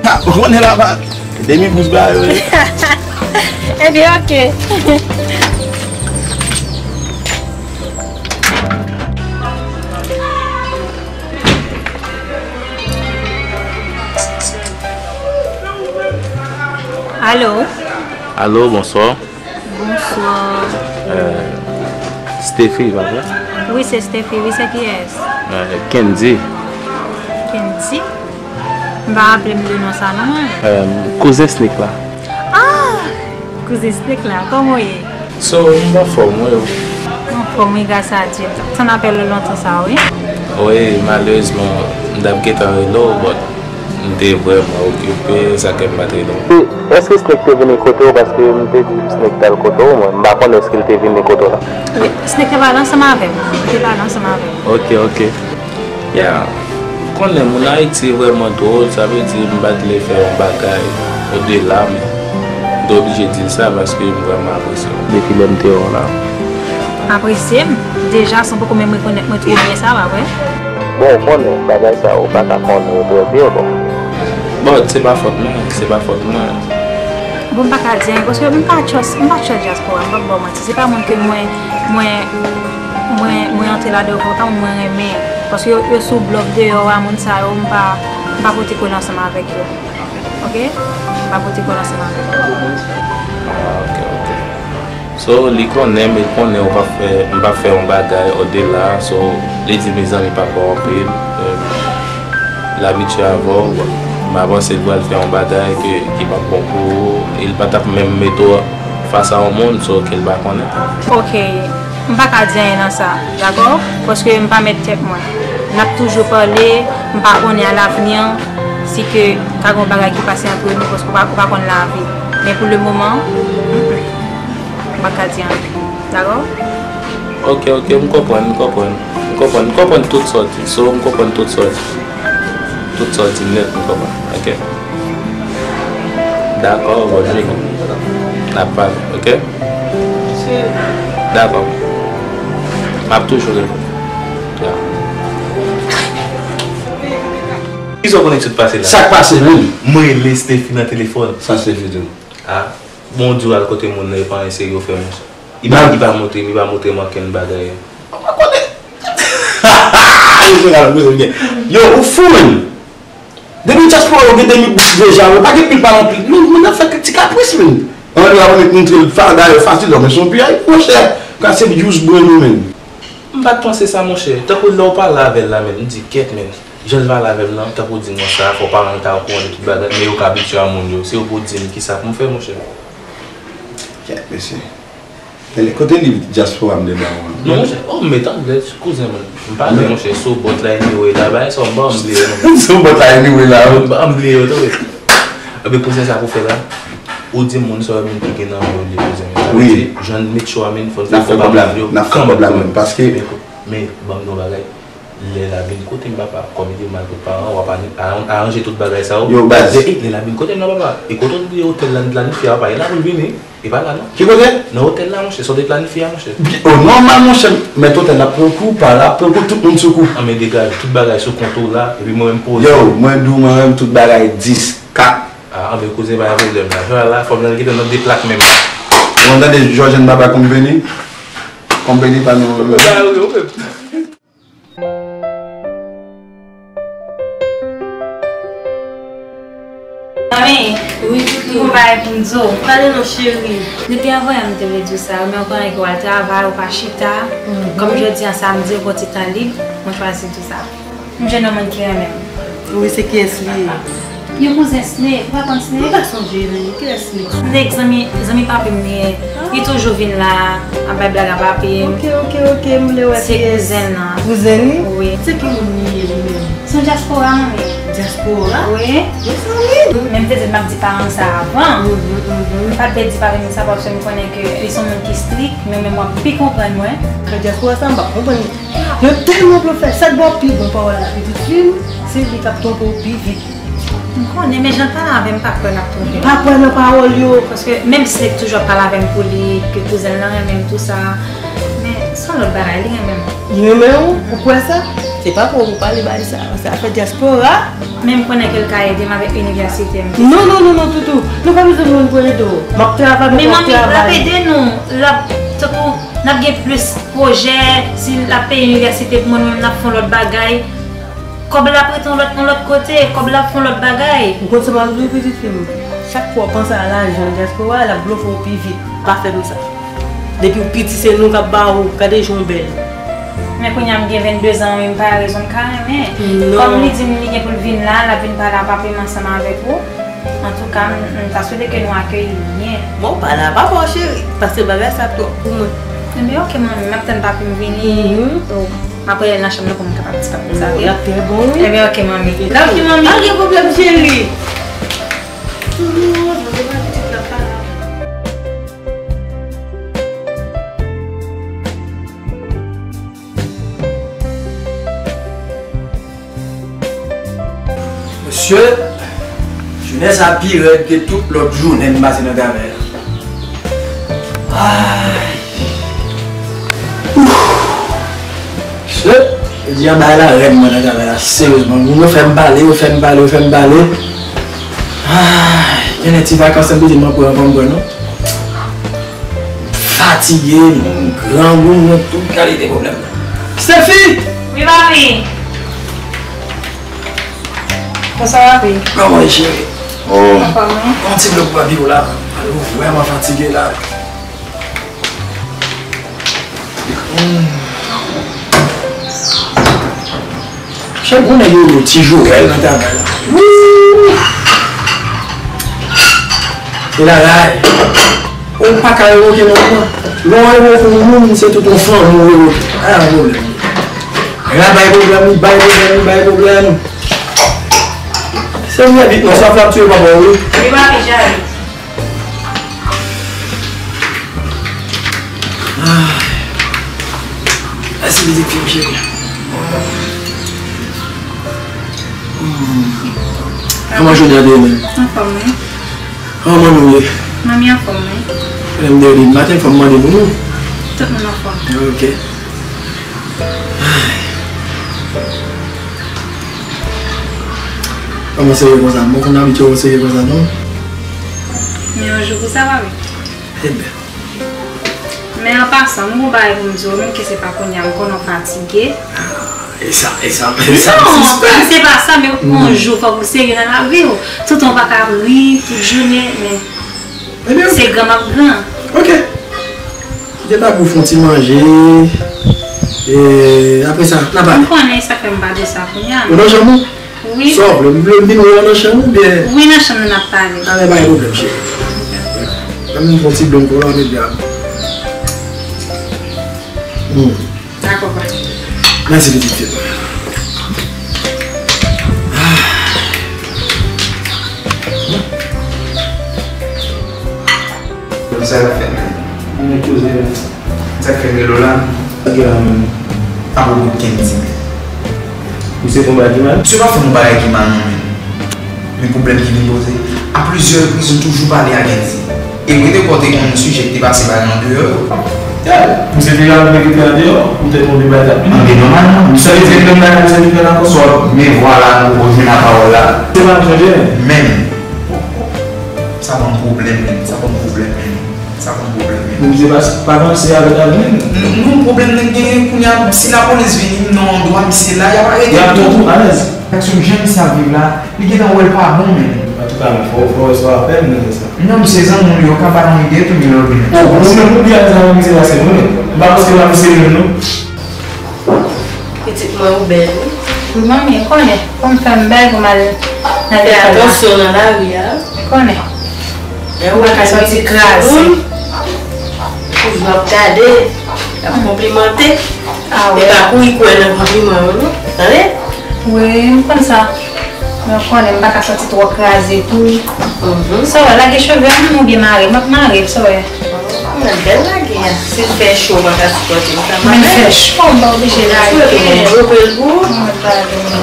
Ha, ou konnen la pa demi bous ba yo ye. Ebyen, ok. Alo. Alo, bonswa. Bonswa. Euh, Stephy, pa vre? Wi, se Stephy, wi, se kiyès? Euh, Kendy. Kendy? M pa raple m de non sa non mwen. Euh, kouzen Snake la. Ah! Kouzen Snake la, kòman w ye? So, m anfòm, wi. Anfòm, wi, gras a Dye. Sa n ap wè lontan sa, wi. Wi, malerezman, m t ap gentan rele w, but m te vrèman okipe, sa k fè m pa t rele w. E èske Snake te vini kote w? Paske m te di Snake t al kote w, mwen, m pa konnen èske l te vini kote w la. Wi, Snake te pale ansanm avè m. Li te pale ansanm avè m. Ok, ok. Ya, m konnen moun Ayiti vrèman dwòl, sa vle di m pa t vle fè yon bagay odela, men m te oblije di l sa paske m vrèman apresye w. Depi lè m te wè w la. Apresye m? Deja, san poko menm rekonèt mwen twò byen, sa pa vre? Bon, ou konnen, bagay sa yo ou pa ka konnen yo trè byen, bon. Bon, se pa fòt mwen, se pa fòt mwen. Bon, m pa ka di anyen, paske m pa trust, m pa trust dyaspora, m p ap ba w manti. Se pa moun ke mwen, mwen, mwen, mwen antre ladan yo, se pa moun mwen renmen. Paske yo, yo sou blòf deyò a, moun sa yo, m pa, m pa pote kole ansanm avèk yo. Ok? M pa pote kole ansanm avèk yo. Ah, ok, ok. So, li konnen, men l konnen ou p ap fè, m p ap fè yon bagay odela, so, li di mezanmi pa fè w anpil. Euh, l abitye avè w, m pa panse l pral fè yon bagay ke, ki p ap bon pou ou, e l pa t ap menm mete w fas a yon moun, so, ke l pa konnen. Ok, m pa ka di anyen nan sa, dakò? Paske m pa mèt tèt mwen. N ap toujou pale, m pa konnen alavni an, si ke ka gen yon bagay ki pase antre nou, paske ou pa, ou pa konn lavi. Men pou le moman, m pa ka di anyen. Dakò? Ok, ok, m konprann, m konprann. M konprann, m konprann tout sa w di. So, m konprann tout sa w di. Tout sa w di nèt, m konprann. Ok. Dakò, bon, Jimmy. N ap pale, ok? Dakò. M ap toujou rele w. Ya. Kisa w konnen ki sot pase la? Sa k pase menm? Mwen rele Stephy nan telefòn. Sa Stephy di w? Ah, bon, di w al kote moun nan, e pa anyen serye w fè, monchè. Li pa, li pa montre, li pa montre m okenn bagay. Ou pa konnen. Yo, ou fou menm. Depi dyaspora yo gen demi bous deja, yo pa gen pil pa anpil. Moun, moun nan fè ti kapris menm. Ann, yo ap met montre l fa, dayè fasil, men se yon piyay, monchè. Kase use brain ou menm. M pa t panse sa, monchè. Tankou lè w pale avè l la, men, m di, kèt, men, jan l pale avè m nan, tankou w di m, sa, fò paran l ta okouran de tout bagay, men yo ka abitye a moun yo. Se yo pou di m kisa pou m fè, monchè. Kèt, mesye. Kote liv dyaspora m te ba w an? Non, monchè. Oh, m met anglè, kouzen mwen. M pa vle, monchè. Sou bòt la, anyway, la, bagay sa, m pa bliye, non. Sou bòt la, anyway, la. M pa bliye, tande. Ebyen, kouzen, sa pou fè la, ou di moun sa w vin pike nan men w li, kouzen. Sa vle di, jan n met cho a, men, fò n fè kòb la, men, paske, men, ban m di w yon bagay. Lè l ap vin kote m, papa, kòm li te mal kot paran, w ap a-, a-, aranje tout bagay sa yo. Yo, baz. Lè, lè l ap vin kote m nan, papa, e kote w di otèl la n planifye a, papa, e la pou l vini, e pa la non. Ki kote? Nan otèl la, monchè, sa w te planifye a, monchè. Bi-, oh, nòmal, monchè, mèt otèl la pran kou, pa la pran kou, tout moun sou kou. An, men degaje, tout bagay sou kont ou la, epi mwen menm poze. Yo, mwen di w, mwen menm tout bagay dis, kat. Ah, anben kouzen pa gen pwoblèm la. Jodi a la, fò m nan kite nan de plak menm. Ou tande, Jòjèn papa konbeni? Konbeni pa nou. Ba, yo, yo, yo. Mami, wi, Toutou. Gon bagay pou m di w. Pale non, cheri. Depi avan yè m te vle di w sa, men w konnen ke w al travay, ou pa chita. Mhm. Kòm jodi a samdi, ou gon ti tan lib, mwen chwazi di w sa. M jwenn yon moun ki renmen m. Wi, se kiyès li ye? Yon kouzen Snake, ou pa konn Snake? M pa sonje, men kiyès Snake? Snake, zanmi, zanmi papi m li ye. Li toujou vin la, ap bay blag a papi m. Ok, ok, ok, m vle wè kiyès. Se kouzen l nan. Kouzen li? Wi. Se ki moun li ye li menm? Se yon dyaspora, manmi. Dyaspora? Wi. Mezanmi! Men m te di m ap di paran sa avan. Mhm, mhm. M pa t vle di papi m sa paske m konnen ke li se yon moun ki strik, men menm w ap pi konprann mwen. Nan dyaspora sa, m pa konprann. Yo tèlman blofè, sa k ba w pi bon pawòl la, pitit fi m, se li k ap twonpe w pi vit. M konnen, men jan l pale avè m, m pa kwè l ap twonpe m. Pa kwè nan pawòl yo. Paske menm si li toujou ap pale avè m pou li, ke kouzen l lan renmen m, tou sa, men se yon lòt bagay, li renmen m. Li renmen w? Ou kwè sa? Se pa pou ou pale bagay sa, se afè dyaspora. Men m konnen ke l ka ede m avèk inivèsite m. Non, non, non, non, Toutou. Nou pa bezwen moun pou ede w. M ap travay, men w ap travay. Men manmi, l ap ede nou. L ap, tankou, n ap gen plis pwojè, si l ap peye inivèsite pou mwen, nou menm n ap fè yon lòt bagay. Kòb la ap rete yon lòt, yon lòt kote, kòb la ap fè yon lòt bagay. Ou konn sa m ap di w, pitit fi m? Chak fwa w panse a lajan dyaspora, l ap blofe w pi vit. Pa fè m sa. Depi w piti, se nou k ap ba ou. Gade jan w bèl. Men kounye a m gen venndezan, wi, m pa rezon m ka renmen. Non. Kòm li di m li gen pou l vin la, l ap vin pale a papi m ansanm avèk ou. Antouka, m, m ta swete ke nou akeyi l byen. Bon, pale a papa w, cheri, paske bagay sa twòp pou mwen. Ebyen, oke, manmi, m ap tann papi m vini. Mhm. M ap rele l nan chanm nan pou m kapab di papi m sa, wi. L ap trè bon, wi. Ebyen, oke, manmi. Ok, manmi. Pa gen pwoblèm, cheri. Mesye, jounen sa pi rèd ke tout lòt jounen m pase nan travay la. Ay. Ouf. Mesye, jodi a bagay la rèd mwen nan travay la, seryezman. Moun yo fè m pale, yo fè m pale, yo fè m pale. Ay, gen de ti vakans m te di m ap pran, m pa pran non. Fatige, m grangou, m gen tout kalite pwoblèm. Steffi! Wi, papi. Bonswa, papi. Kòman w ye, cheri? Oh. Anfòm, wi. Yon ti blòk pou papi w la. Papi w vrèman fatige la. Hmm. Chèf, ou nèg yo rele Ti Joel nan travay la. Wouy! Se la la ye. Ou pa ka revoke non, non. Lè w revoke yon moun, se tout yon fanmi ou revoke. Pa gen pwoblèm. Nèg la bay pwoblèm, li bay pwoblèm, li bay pwoblèm. Se vre vit non, sa fè ap tiye papa w, wi. Li pa pi jale. Ah. Mèsi pitit fi m cheri. Hmm. Kòman jounen an te ye menm? Anfòm, wi. Kòman manmi w ye? Manmi anfòm, wi. Lè m te rele maten, fò m mande pou nou. Tout moun anfòm. Ok. Kòman serye konsa? Mwen konn abitye wè w serye konsa, non? Men yon jou pou sa, papi. Ebyen. Men an pasan, m gon bagay pou m di w, menm ke se pa kounye a, m konnen w fatige. Ah, e sa, e sa, e sa, non, se pa sa, men yon jou fòk ou serye nan lavi w. Toutan w pa ka ri tout jounen, men se gran m ap gran. Ok. Kite papi w fè yon ti manje. E, apre sa, n ap pale. M konnen sa fè m pa de sa kounye a. Ou nan chanm ou? Wi. Sa w vle? M vle m vin wè w nan chanm ou oubyen? Wi, nan chanm nan n ap pale. A, men pa gen pwoblèm, cheri. Ban m yon ti dlo pou w la, m vin. Hmm. Dakò, pa. Mèsi, pitit fi m. Sa l ap fè menm? Mwen koze menm. Sa k fè m rele w la? Sa gen la menm? Apwopo Kendy menm. Misye fè yon bagay ki mal? Misye pa fè yon bagay ki mal non menm. Men pwoblèm ki vin poze, a plizyè repriz nou toujou pale a Kendy. E w rete kwè w te konn sijè ki te pase ba nou andeyò yo. Misye te ka regrete andeyò, poutèt yon de bagay k ap vini. An, men nòmalman, misye te fè menm bagay misye te fè la ankò, swa, men vwala nou rejwenn a pawòl la. Se pa chanje. Menm. Sa ban m pwoblèm, menm. Sa ban m pwoblèm, menm. Sa ban m pwoblèm, menm. Misye pa, pa vanse avèk avni. Non, non, pwoblèm nan genyen kounye a, si lapolis vini, m nan yon dwa, misye la, y ap arete m tou. Y ap tou, alèz. Ak sou jan misye ap viv la, li gentan wè l pa bon, menm. Antouka, men fò, fò w wè sa w ap fè, m nan sa. Non, misye zanmi w li, yo ka ba nou ide tou, men lòt vini. O, ou menm ou byen zanmi misye pase nou, non. M pa panse m ap misye menm, non. Pitit mwen, ou bèl, wi. Wi, manmi, ou konnen, pou m fè m bèl, pou m al nan lekòl la. Fè atansyon nan lari a. Ou konnen. Lè ou wè ka sòti kraze. Toujou ap gade, ap konplimante. A, wi. E pa kouri kwè nan konpliman yo, non. Tande? Wi, m konn sa. Men ou konnen, m pa ka sòti twò kraze tou. Mhm. Sa w wè, lage cheve a, m oubyen mare, m ap mare, sa w wè. Mwen bèl lage a. Si l fè cho, mwen ka sipòte l. Sa pa menm fè cho, m pa oblije lage. Mwen dwe pran l pou ou. Mwen pa vini.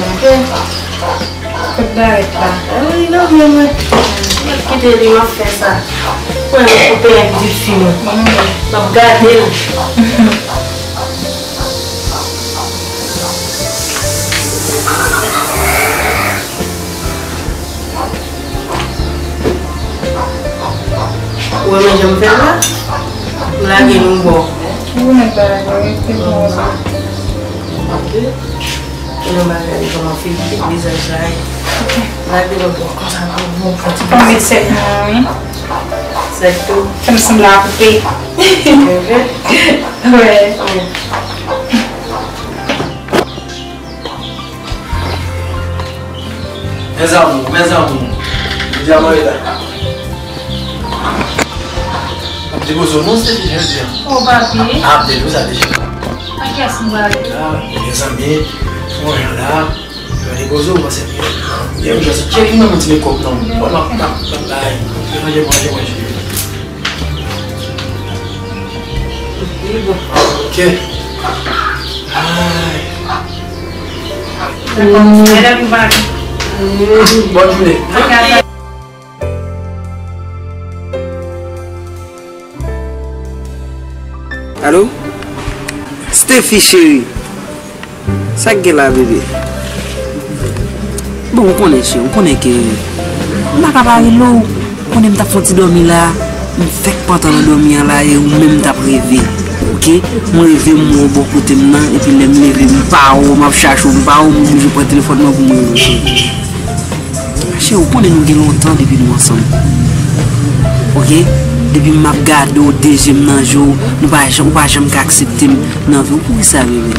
Kot barèt la? Ah wi, non, men mwen. Mwen kite li, mwen fè sa. Mwen, mwen koupe ak pitit fi mwen. Mwen ap gade l. Ou renmen jan m fè l la? M lage l yon bò. Ou renmen bagay la, wi, se bon sa. Ok. Ou nan bagay li kòman fè vizaj la ye. Ok. Lage l yon bò konsa pou bon kontinye. Fò m met sèk mwen, wi. Sèk tou? Fè m sanble a koupe. Ok. Wè. Wi. Mes amours, mes amours. Jodi a mwen la. M ap depoze w non, Stephy, jodi a. O, papi. A, m te di w sa deja. Ak kiyès m prale? A, mezanmi, mwen la. M ap depoze w, paske m gen yon jan se tchèk nan yon ti mekòp non. Bon, m ap, m ap, m ap bay. Manje, manje, manje. Ok. Ay. Bòn jounen. Alo? Stephy cheri. Sa k gen la, bebe? Bon, ou konnen, cheri, ou konnen ke m pa ka pa rele w. Ou konnen m t ap fè yon ti dòmi la. M fèk pantan nan dòmi an la, e ou menm m t ap reve. Ok? M reve, m wè w bò kote m nan, epi lè m leve, m pa wè w, m ap chache w, m pa wè w, m oblije pran telefòn mwen pou m rele w, cheri. Cheri, ou konnen nou gen lontan depi nou ansanm. Ok? Depi m ap gade w, de je m nan je w, nou pa janm, ou pa janm ka aksepte m nan vi w. Poukisa, bebe?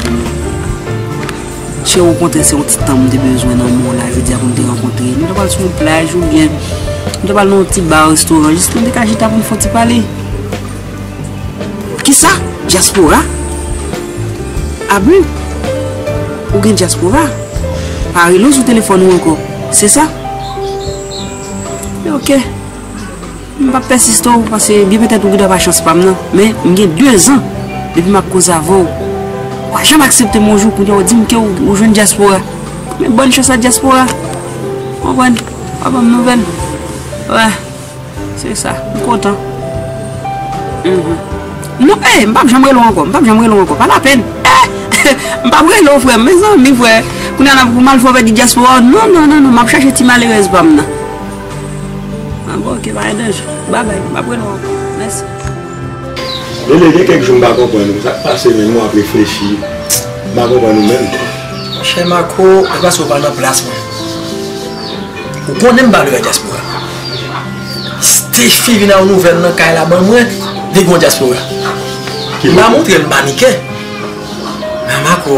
Cheri, okontrè, se yon ti tan m te bezwen nan men w la, jodi a pou n te rankontre. Nou ta pral sou yon plaj oubyen nou ta pral nan yon ti ba, restoran, jis pou n te ka chita pou n fè yon ti pale. Kisa? Dyaspora? Abri? Ou gen dyaspora? Pa rele w sou telefòn ou ankò. Se sa? Men ok. M p ap pèsiste w, paske byen petèt ou gentan pa chans pa m nan. Men, m gen de zan depi m ap koze avè w. Ou pa janm aksepte m yon jou, kounye a w di m ke w, ou jwenn dyaspora. Men bòn chans a dyaspora. Ou konprann? Pa ban m nouvèl. Wè. Se sa. M kontan. Mhm. Non, eh, m p ap janm rele w ankò. M p ap janm rele w ankò. Pa lapèn. Eh, m p ap rele w, frè m. Mezanmi, frè. Kounye a, n ap, pou m al fè w pèdi dyaspora. Non, non, non, non. M ap chache ti malerèz pa m nan. Ah, bon, ok, pa gen danje. Babay, m ap rele w ankò. Mèsi. Bebe, gen kèk jou m pa konprann ou. Sa k pase menm, ou ap reflechi. M pa konprann ou menm. Monchè Marco, e paske w pa nan plas mwen. Ou konnen m pa lwe dyaspora. Stephy vin ak yon nouvèl nan kay la ban mwen, li gon dyaspora. M pa montre l, m panike. Mako.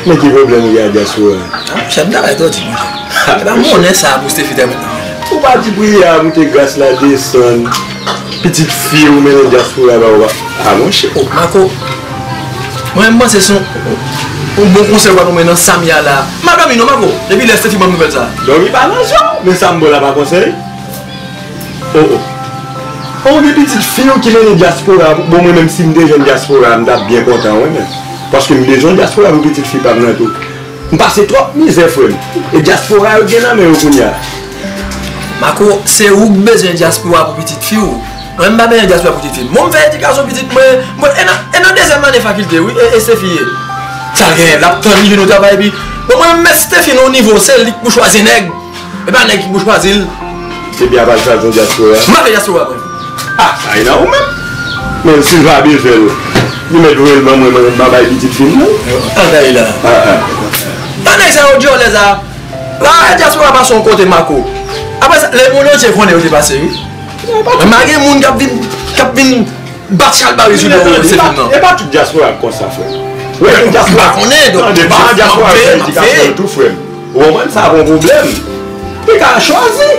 Men ki pwoblèm ou gen ak dyaspora? Ah, monchè, m ta bay tòti, monchè. E pa monnen sa pou Stephy te met nan men. Ou pa di priyè a moute gras la desann. Pitit fi ou mennen dyaspora ba ou pa. Ah, monchè. Oh, Mako. Mwen, m panse se yon, yon bon konsèy ou ba nou mennen nan Samia la. M pa dòmi non, Mako. Depi lè Stephy ban m nouvèl sa. Dòmi pa nan je w. Men sa m ba w la pa konsèy. Oh, oh. Oh, gen pitit fi w ki mennen dyaspora. Bon, mwen menm si m te jwenn dyaspora, m t ap byen kontan, wi, men. Paske m bezwen dyaspora pou pitit fi pa m nan tou. M pase twòp mizè, frè m. E dyaspora yo gen nan men yo kounye a. Mako, se ou k bezwen dyaspora pou pitit fi w. Mwen, m pa bezwen dyaspora pou pitit fi m. Bon, m fè edikasyon pitit mwen. Mwen, e nan, e nan dezyèm ane fakilte, wi, e, e Stephy ye. Sa l genyen, l ap tann li jwenn yon travay, epi. Bon, mwen, m met Stephy nan yon nivo, se li k pou chwazi nèg. E pa nèg ki pou chwazi l. Ebyen, apa l chwazi yon dyaspora? M pa vle dyaspora, mwen. Ah, sa e nan ou menm. Men si l pa bezwen l, li mèt voye l ban mwen, mwen, mwen bay pitit fi m, non? Bagay la. Ah, ah. Nan nèg sa yo dyòlè sa. La, dyaspora pase yon kote, Mako. Apre sa, lemonn antye konnen yo te pase, wi. Mwen pa gen moun k ap vin, k ap vin bat chalbari sou do Stephy, non. E pa tout dyaspora k konsa, frè. Ou wè, gen dyaspora. M pa konnen, donk, tande, m pa, gen dyaspora k fè edikasyon yo tou, frè m. Ou konprann, sa pa yon pwoblèm. Li ka chwazi.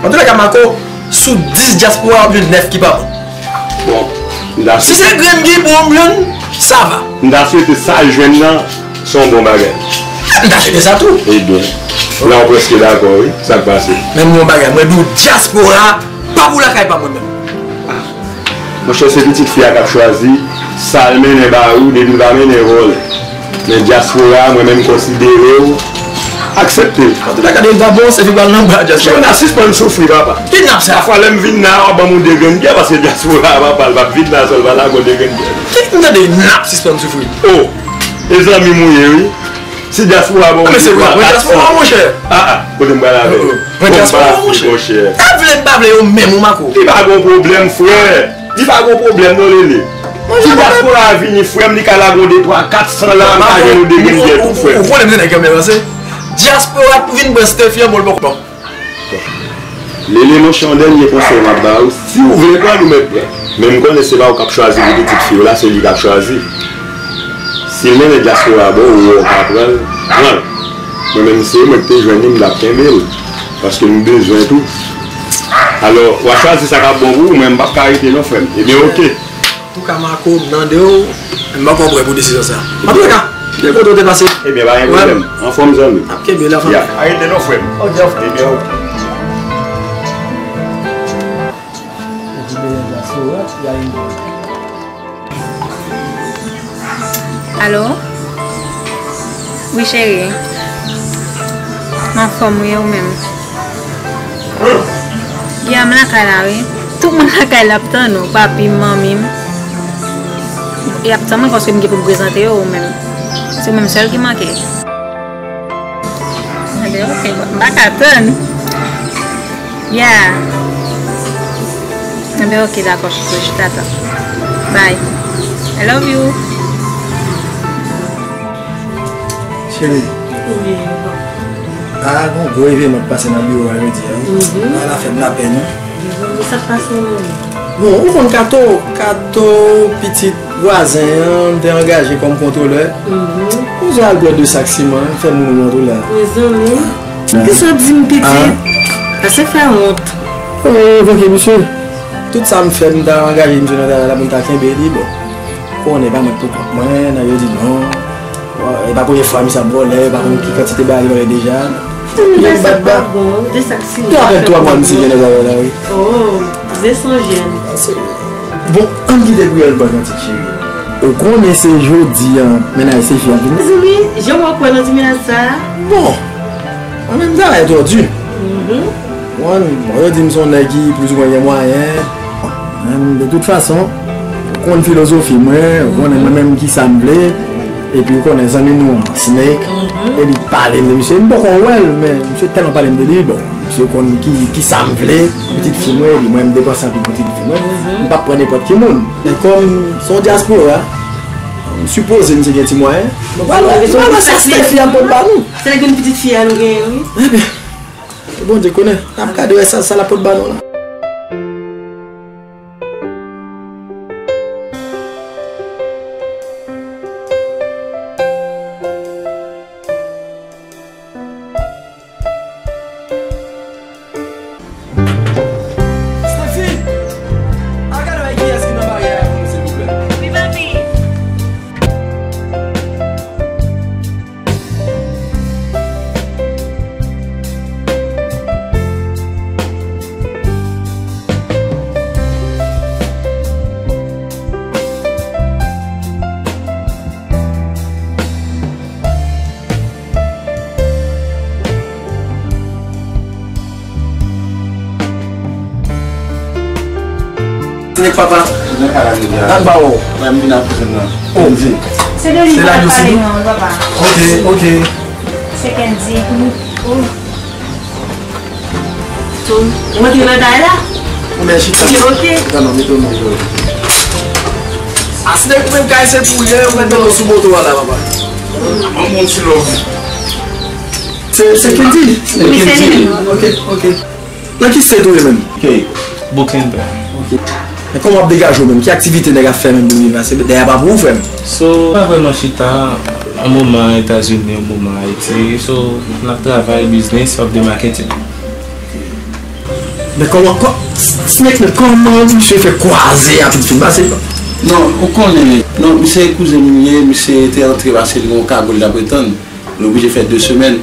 Antoulèka, Mako, sou dis dyaspora, w ap jwenn nèf ki pa bon. Bon, m ta swete. Si se grenn ki bon, m jwenn, sa va. M ta swete sa l jwenn nan, se yon bon bagay. M ta swete sa tou. Ebyen, la w prèske dakò, wi. Sa k pase? Men m gen yon bagay, mwen di w, dyaspora pa pou lakay pa mwen menm. Ah. Monchè, se pitit fi a k ap chwazi sa l mennen ba ou, depi l pa mennen vòlè. Men dyaspora, mwen menm konsidere w, aksepte l. Antoulèka, depi l pa bon, se fi pral nan bra dyaspora. Chè, n a sispann soufri, papa. Kidnap sa. Pafwa, lè m vin la, w ap ban m yon de grenn byè, paske dyaspora, papa, l p ap vin la, sèl pa la, gon de grenn byè. Ki, m tande, n ap sispann soufri. Oh, e zanmi m ou ye, wi. Si dyaspora ba w, ah, men se vre, pran dyaspora, monchè. Ah, ah, kote m pral avè l? Pran dyaspora, monchè. Sa vle m pa vle, yo menm ou, Mako. Li pa gon pwoblèm, frè. Li pa gon pwoblèm, non, Lele. Si dyaspora a vini, frè m, li ka lage yon de, twa, kat san la, m ka jwenn yon de grenn byè tou, frè m. Ou konnen m se nèg ki renmen ranse. Dyaspora vin pran Stephy an, bon, l poko bon. Lele, monchè, yon dènye konsèy m ap ba ou, si w vle pran l, ou mèt pran. Men m konnen se pa ou k ap chwazi pou pitit fi w la, se li k ap chwazi. Si l mennen dyaspora ba w, ou wè w ka pran l, pran l. Mwen menm, se mwen ki te jwenn li, m t ap kenbe l, paske m bezwen tou. Alò, w a chwazi sa k ap bon pou ou, mwen m p ap ka rete non, frè m. Ebyen, oke. Antouka, Mako, m tande w, m poko prè pou desizyon sa. Antouka, byen kontan w te pase. Ebyen, pa gen pwoblèm. Anfòm, zanmi. N ap kenbe la, fanmi. Ya, pa rete non, frè m. Ok, ok. Ebyen, ok. Alo? Wi, cheri. M anfòm, wi, e ou menm? Ya, m lakay la, wi. Tout moun lakay la ap tann ou, papi m, manmi m. Y ap tann mwen paske m gen pou m prezante yo, ou menm. Se ou menm sèl ki manke. Enben, oke, m pa ka tann. Ya. Enben, oke, dakò, chouchou, chita tan. Bye. I love you. Cheri. Wi. Ah, gon gwo evènman k pase nan biwo a jodi a, wi. Mhm. Ah, la fè m lapèn, wi. Mezanmi, sa k pase menm? Bon, ou konn Kato, Kato, pitit vwazen an, m te angaje kòm kontwolè. Mhm. Bezwen al pran de sak siman, fè moun rant ou la. Mezanmi, kisa w di m, pitit? Ah. Pase fè wont. Oh, evoke misye. Tout sa m fè, m ta angaje misye nan travay la pou m ta kenbe li, bon. Konnen pa mwen k pou kont mwen, nèg yo di non. E pa premye fwa misye ap vòlè, yo pa konn ki kantite bagay li vòlè deja. Anivèsè pa bon, de sak siman. Te apèn twa mwa misye gen nan travay la, wi. Oh, ze sonje m. Bon, ann kite priyè l ban kantik, cheri. Ou konnen se jodi a mennaj Stephy ap vini. Mezanmi, jan w ap kwè nan ti mennaj sa a? Bon, mwen menm travay twò di. Mhm. Bon, bon, yo di m se yon nèg ki plizoumwen gen mwayen. Bon, men de tout fason, ou konn filozofi mwen, ou konnen mwen menm kisa m vle, epi ou konnen zanmi nou an, Snake, mhm, epi pale m de misye, m poko wè l, men misye tèlman pale m de li, bon, misye konn ki, kisa m vle, pitit fi mwen, epi mwen m depanse anpil pou pitit fi mwen, mhm, m p ap pran nenpòt ki moun. Men kòm se yon dyaspora, m sipoze misye gen ti mwayen. Donk, vwala, vwala sa Stephy ap pot ba nou. Se nèg yon pitit fi a nou genyen, wi. Ebyen, Bondye konnen. N ap gade wè sa, sa l ap pot ba nou la. Nèg papa. Nan ka la rivyè. Nan ba ou. Mwen m vin ak kouzen nan. Oh. Kendy. Se de li m pral pale non, papa. Ok, ok. Se Kendy. Ou antre nan kay la? Ou mèt chita. Ok. Non, non, mete w nan jò. Asnèk mwen kay se pou yè, mwen mete w sou moto a la, papa. An moun ti lòv. Se, se Kendy? Wi, se li menm. Ok, ok. Nan ki state ou ye menm? Ok. Brooklyn, pè. Ok. Men kòman w ap degaje w menm? Ki aktivite nèg ap fè menm pou viv la? Se dèyè pa pou ou, frè m. So, pa vrèman chita, yon moman Etazini, yon moman Ayiti. So, n ap travay, biznis, w ap de marketing. Men kòman, kò-, Snake, men kòman misye fè kwaze a tout fin pase? Non, ou konnen, non, misye kouzen m li ye, misye te antre pase li gen yon kago li t ap retann. Li oblije fè de semèn.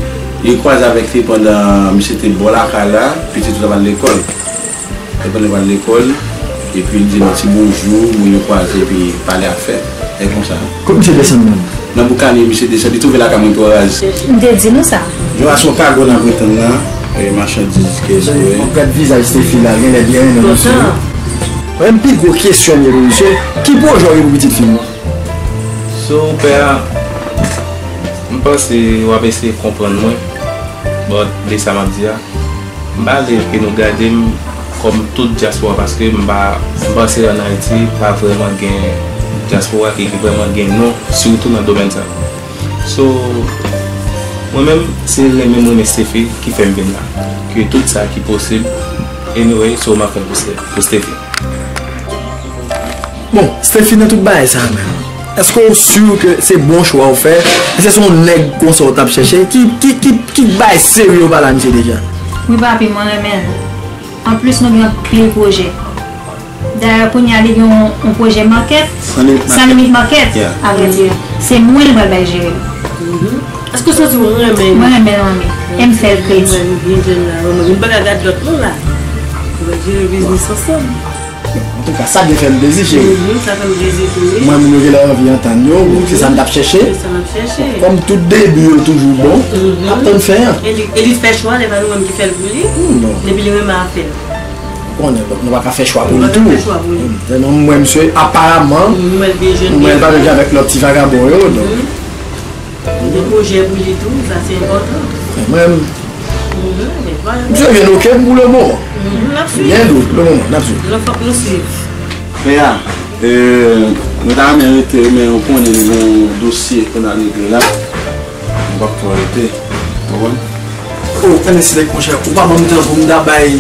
Li kwaze avèk li pandan misye te bò lakay la, pitit yo t ap al lekòl. Epi pandan yo al lekòl, epi li di nou ti bonjou, moun yo kwaze, epi pale afè. E konsa. Kot misye desann menm? Nan Boukanye, misye desann, li twouve lakay mwen twò raz. M te di nou sa. Yo asou kago nan Bretagne nan, e machandiz ke espere. Gad vizaj Stephy la, genlè byen renmen misye. Mwen, pi gwo kesyon m gen pou misye, ki pwojè w gen pou pitit fi w? So, pè a, m panse w ap eseye konprann mwen, but de sa m ap di a, m pa vle ke nou gade m kòm tout dyaspora, paske m pa, m panse ann Ayiti pa vrèman gen dyaspora ki, ki vrèman gen non, sitou nan domèn sa. So, mwen menm, se renmen m renmen Stephy ki fè m vin la. Ke tout sa ki posib, anyway, so m ap fè pou Ste-, pou Stephy. Bon, Stephy, nan tout bagay sa a menm, èske w si ke se bon chwa w fè? Èske se yon nèg konsa w t ap chèche? Ki, ki, ki, ki bagay serye w pale a misye deja? Wi, papi, mwen renmen l. Anplis, nou gen anpil pwojè. Dayè, kounye a, li gen yon, yon pwojè makèt, San Limit Makèt. San Limit Makèt, yeah, avrèdi. Se mwen li pral bay jere l. Èske w santi w renmen l? Mwen renmen l, manmi. E m fè l kredi. Mwen, mwen, mwen pa ka gad lòt non la. Nou pral jere biznis ansanm. Antouka, sa byen fè m plezi, cheri. Mhm, sa fè m plezi tou, wi. Mwen, moun yo genlè anvi antann yo, se sa m t ap chèche. Se sa m ap chèche. Kòm tout debi yo toujou bon, ap tann fen an. E li, e li fè chwa, se pa nou menm ki fè l pou li. Hmm, bon. Depi li renmen afè l. Ou konnen, donk, nou pa ka fè chwa pou li tou. Nou pa ka fè chwa pou li. Hmm, se non, m wè misye, aparaman, m wè l pa byen avèk lòt ti vagabon yo, donk. Gen pwojè pou li tou, sa se enpòtan. Mwen, misye byen oke pou le moman. Byen dou pou le moman, n ap swiv. Lè fòk nou swiv. Pè a, e, nou ta renmen rete, men ou konnen nou gen yon dosye pou n al regle la. Nou p ap twò rete. Ou konprann? Oh, Ernest Lek, monchè, ou pa ban m tan pou m ta bay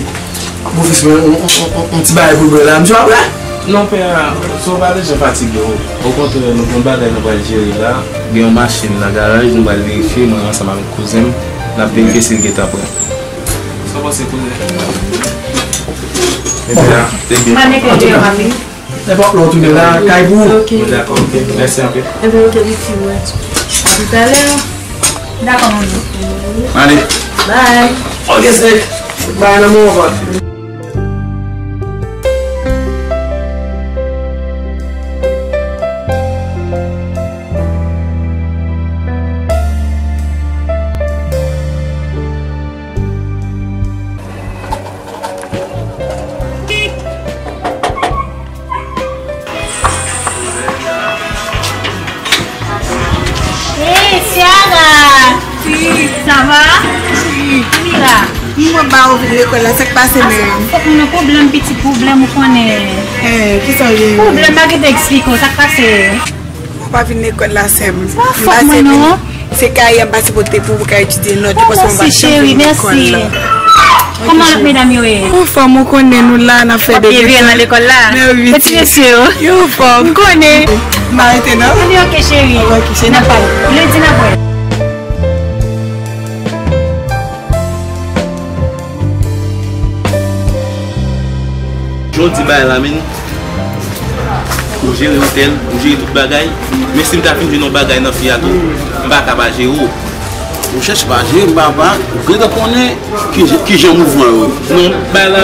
bofis mwen yon, yon, yon, yon, yon ti bagay pou l bwè la, misye pa prè? Non, pè a, so w pa bezwen fatige w. Okontrè, nou gen yon bagay nou pral jere la. Gen yon machin nan garaj, nou pral verifye, mwen ansanm avèk kouzen m, n ap verifye si l gentan prè. Sa w panse, kouzen? Ebyen, ebyen. Nenpòt lè w tounen la, kay pou ou. Ok. Mwen dakò, ok. Mèsi anpil. Ebyen, ok, pitit mwen. A toutalè. Dakò, manmi. Ale. Bye. Ok, Snake. Bye, nan mwen ankò. Hey, Siana! Wi. Sa va? Wi. Mira. M wè ba ou vin lekòl la, sa k pase menm? Fòk mwen nan pwoblèm, pitit pwoblèm, ou konnen. Eh, kisa w gen? Pwoblèm, pa gen tan eksplike w, sa k pase? Ou pa vin lekòl la, sè m. Se pa fòt mwen, non. Se kay an pa sipote pou ou ka etidye nòt, paske ou pa janm vin lekòl la. Kòman lòt medam yo ye? Anfòm, ou konnen nou la, n ap fè de desann. Nan lekòl la. Men wi, ti mesye yo. Yo anfòm. M konnen. M arete, non? Ebyen, ok, cheri. Ok, cheri. N ap pale. Lendi, n ap wè. Jan w di bagay la, men, ou jere otèl, ou jere tout bagay. Men si m ta fin jwenn yon bagay nan fi a tou, m pa ka pa jere w. Monchè, se pa jere m, papa. Ou gentan konnen ki, ki jan mouvman yo ye. Non, bagay la,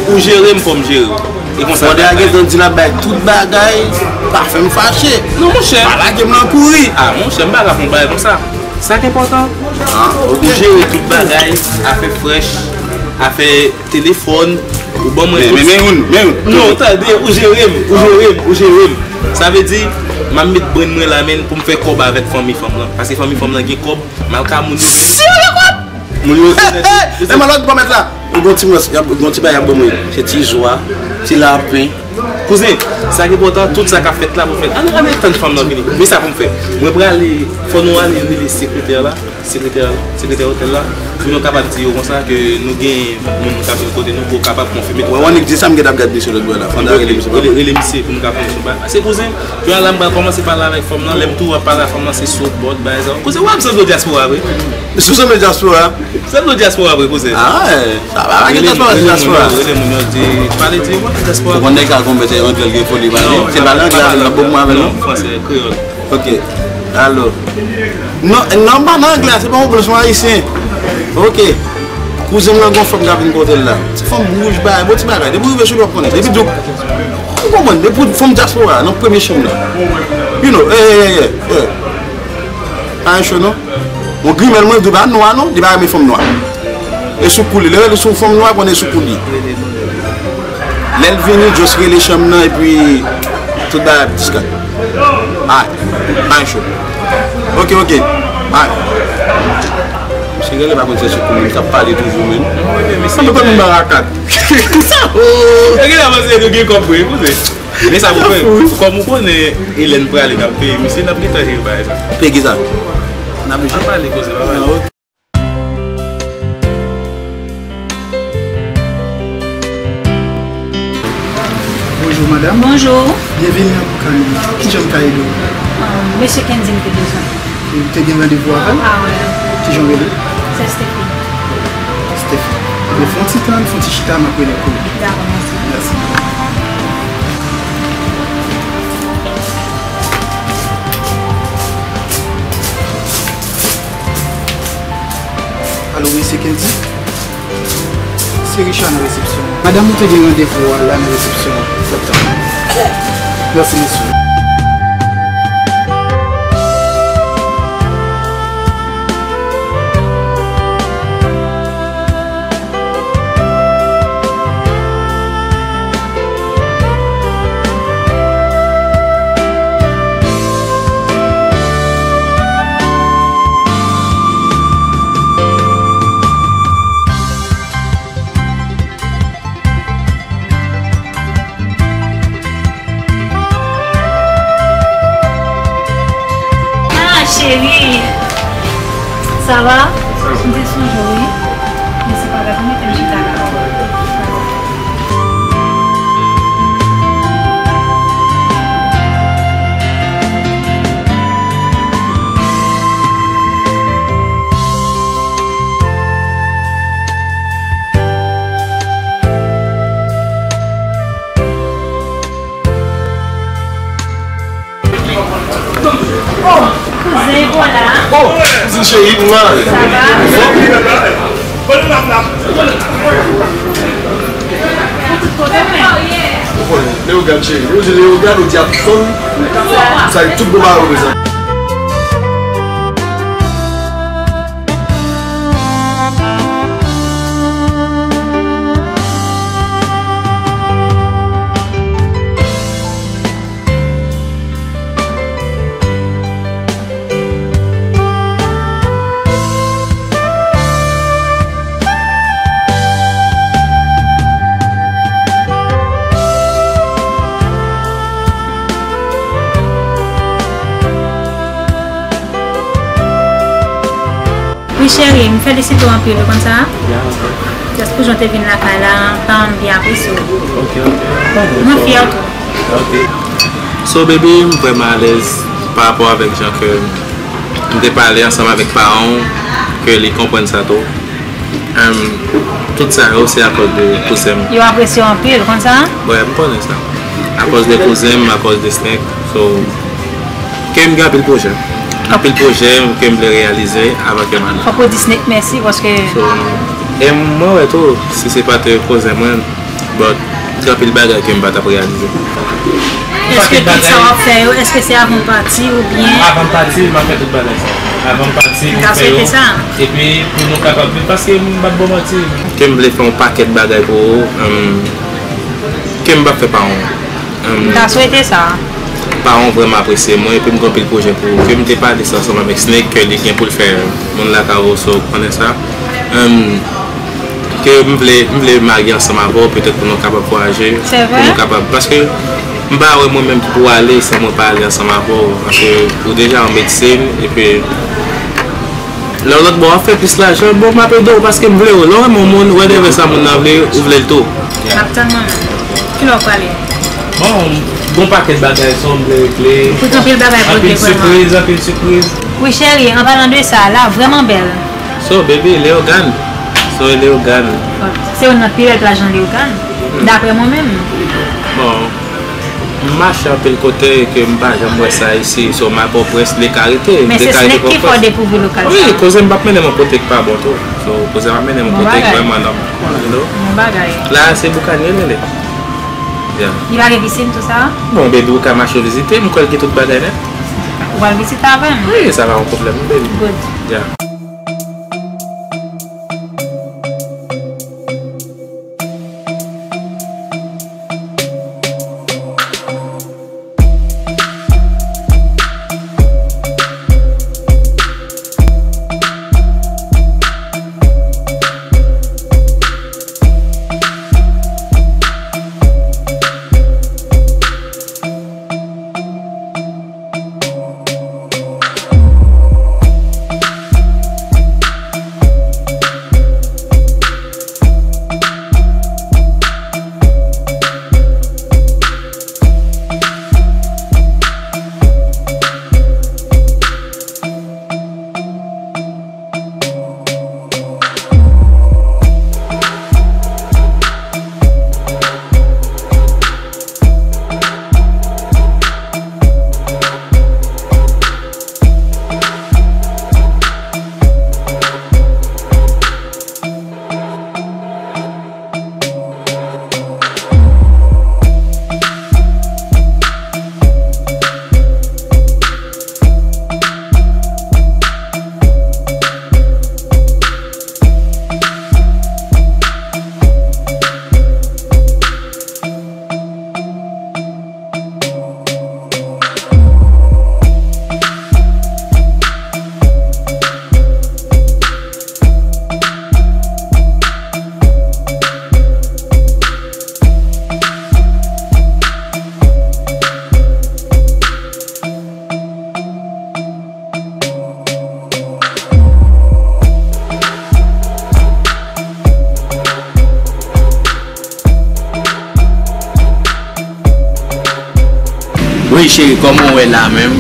ou jere m, fò m jere w. E konsa. Fòdè a gentan di l ap bay tout bagay, pa fè m fache. Non, monchè. Pa lage m nan kouri. Ah, monchè, m pa ka fè yon bagay konsa. Sa k enpòtan, ah, ok, ou jere tout bagay, afè frèch, afè telefòn, Ou ban mwen men, men, men youn, men youn. Non, tande, ou jere m, ou jere m, ou jere m. Sa vle di, m ap met brenn mwen la, men pou m fè kòb avèk fanmi fanm lan. Paske fanmi fanm lan gen kòb, m al ka moun yo. Si yo gen kòb! Moun yo rekonèt. E malòt pa mèt la. Ou gon ti mwen, y ap gon ti bagay y ap ban mwen. Se ti zwa, ti lapen. Kouzen, sa ki enpòtan, tout sa k ap fèt la pou fèt. Ann, ann tann fanm nan vini. Men sa pou m fè. Mwen prale, fò nou ale rele sekretè la. Sekretè, sekretè otèl la, pou nou kapab di yo konsa ke nou gen moun k ap vin kote nou pou kapab konfime tout bagay. Wè, w annik di sa, m gentan ap gad misye lòt bò la. Fò n ta rele misye. Rele, rele misye pou nou ka fè yon ti bagay. Se kouzen, jodi a la m pral kòmanse pale avèk fanm nan, lè m tou ap pale ak fanm nan, se sou bòd bagay sa. Kouzen, w ap sanble w dyaspora vre. Sou sanble dyaspora? Sanble w dyaspora vre, kouzen. Ah, sa va, pa gen dyaspora, se dyaspora. Rele moun yo, rele moun yo, di, pale di yo, w ap dyaspora. Ou konn nèg sa konn mete anglè l gen foli, pale. Se pale anglè avè l, l ap bon mwen avè l, non? Fransè, kreyòl. Ok. Alo. Non, non, m pa nan anglè, se pa yon blan, se yon ayisyen. Ok. Kouzen m nan gon fanm k ap vin kote l la. Ti fanm wouj, bagay, bon ti bagay. Depi w rive sou li, w ap konnen. Depi di w, ou konprann, depi w fanm dyaspora, nan premye chanm nan. You know, eh, eh, eh, eh, eh. Pa gen cho, non. Bon, grimèl mwen, li pa nwa, non, li pa renmen fanm nwa. E sou kou li. Lè l sou fanm nwa, konnen sou kou li. Lè l vini, just rele chanm nan epi tout bagay ap diskat. Ay, pa cho. Ok, ok. Ay. Misye genlè pa konn se sou kou li, li t ap pale toujou, men. Sa m konn moun barakat. Sa, oh. E genlè panse nou gen kòb vre, kouzen. Men sa pou fè, kòm ou konnen Elèn prale, n ap peye misye, n ap gentan jere bagay sa. Peye ki sa? N ap jere. N ap pale, kouzen, n ap pale. Bonjou, madanm. Bonjou. Byenveni nan Boukan Li. Kijan m ka ede w? Ah, mesye Kendy m te bezwen. Ou te gen randevou avè l? Ah, wi. Kijan w rele? Se Stephy. Stephy. Ebyen, fè yon ti tann, fè yon ti chita, m ap rele pou ou. Dakò, mèsi. Mèsi. Alo, wi, se Kendy? Se Richard nan resepsyon an. Madanm ou te gen randevou a la nan resepsyon an. Fè tan. Mèsi, mesye. Ah, cheri. Sa va? Sa va. M te sonje w, wi. Men se pa grav, mete m chita la. Oh, kouzen, vwala. Oh, kouzin cheri, mwa. Sa va? Ou konnen, Leogane cheri. Yo di Leogane, ou di ap fanm. Sa, tout bon bagay reprezante. Wi, cheri, m felisite w anpil, ou konn sa? Ya, ok. Jis pou jan w te vin lakay la, paran m byen apresye w. Ok, ok. Mwen fyè tou. Ok. So, baby, m vrèman alèz pa rapò avèk jan ke m te pale ansanm avèk paran w, ke li konprann sa tou. Em, tout sa yo, se akòz de kouzen m. Yo apresye w anpil, konn sa? Wi, m konnen sa. Akòz de kouzen m, akòz de Snake. So, ke m gen anpil pwojè. Anpil pwojè ke m vle reyalize avan ke m ale. Fòk ou di Snake mèsi, paske... So, e mwen wè tou, si se pa te kouzen mwen, but, gen anpil bagay ke m pa t ap reyalize. Èske tout sa w ap fè yo, èske se avan w pati oubyen? Avan m pati, m ap fè tout bagay sa. Avan m pati, pou fè yo. Epi pou nou kapab viv, paske m p ap ba w manti. Ke m vle fè yon pakèt bagay pou ou, em, ke m p ap fè pa yon. M ta swete sa. Paran w vrèman apresye mwen, epi m gen anpil pwojè pou ou. Ke m te pale sa ansanm avèk Snake, ke li gen pou l fè moun lakay ou, so, konnen sa. Em, ke m vle, m vle marye ansanm avè w, petèt pou nou kapab vwayaje, pou nou kapab, paske m pa wè mwen menm ki pou ale san mwen pa ale ansanm avè w, paske ou deja yon medsen, epi lè lòt bò ap fè plis lajan, bon, m ap ede w paske m vle w. Lè w renmen yon moun, whatever sa moun nan vle, ou vle l tou. M ap tann mwen menm. Kilè w prale? Bon, gon pakèt bagay sa m vle regle. Ou gen anpil bagay pou regle vrèman. Anpil sipriz, anpil sipriz. Wi, cheri, an palan de sa, la vrèman bèl. So, baby, Leyogàn. So, Leyogàn. Se youn nan pi bèl plaj nan Leyogàn, daprè mwen menm. Bon. M mache anpil kote ke m pa janm wè sa isi, so m a Pòtoprens, li ka rete. Men se Snake ki fè w dekouvri lokal sa. Wi, koze m p ap mennen m yon kote ki pa bon tou. So, koze m ap mennen m yon kote ki vrèman nòmal, you know. Bon bagay. La, se Boukanye, li ye. Yeah. Li pa gen pisin, tou sa? Bon, baby, ou ka mache vizite, m kwè l gen tout bagay nèt. Ou pral vizite avè m? Wi, sa pa yon pwoblèm, baby. Good. Yeah. Wi, cheri, kòman w wè la menm?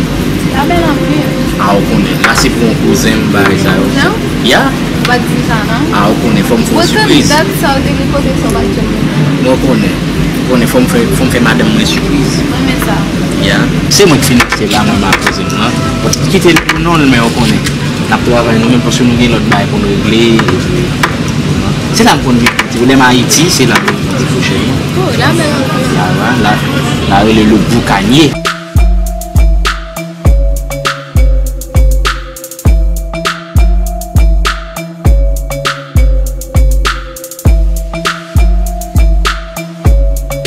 La bèl anpil. A, ou konnen, la se pou yon kouzen m, bagay sa yo. Non? Ya. Ou pa t di sa, non? A, ou konnen, fò m fè yon sipriz. Ou konnen dat sa, ou te gen kote sa, ou pa t janm di. Mwen konnen. Ou konnen, fò m fè, fò m fè madanm mwen sipriz. Mwen renmen sa. Ya. Se mwen ki fin achte la, mwen, m a kouzen m nan. Kite l pou non l, men ou konnen. N ap travay nou menm, paske nou gen lòt bagay pou n regle. Se la m konn vin. Ti pwoblèm Ayiti, se la m vin debouche. Oh, la bèl anpil. La, la, la, la rele le Boukanye.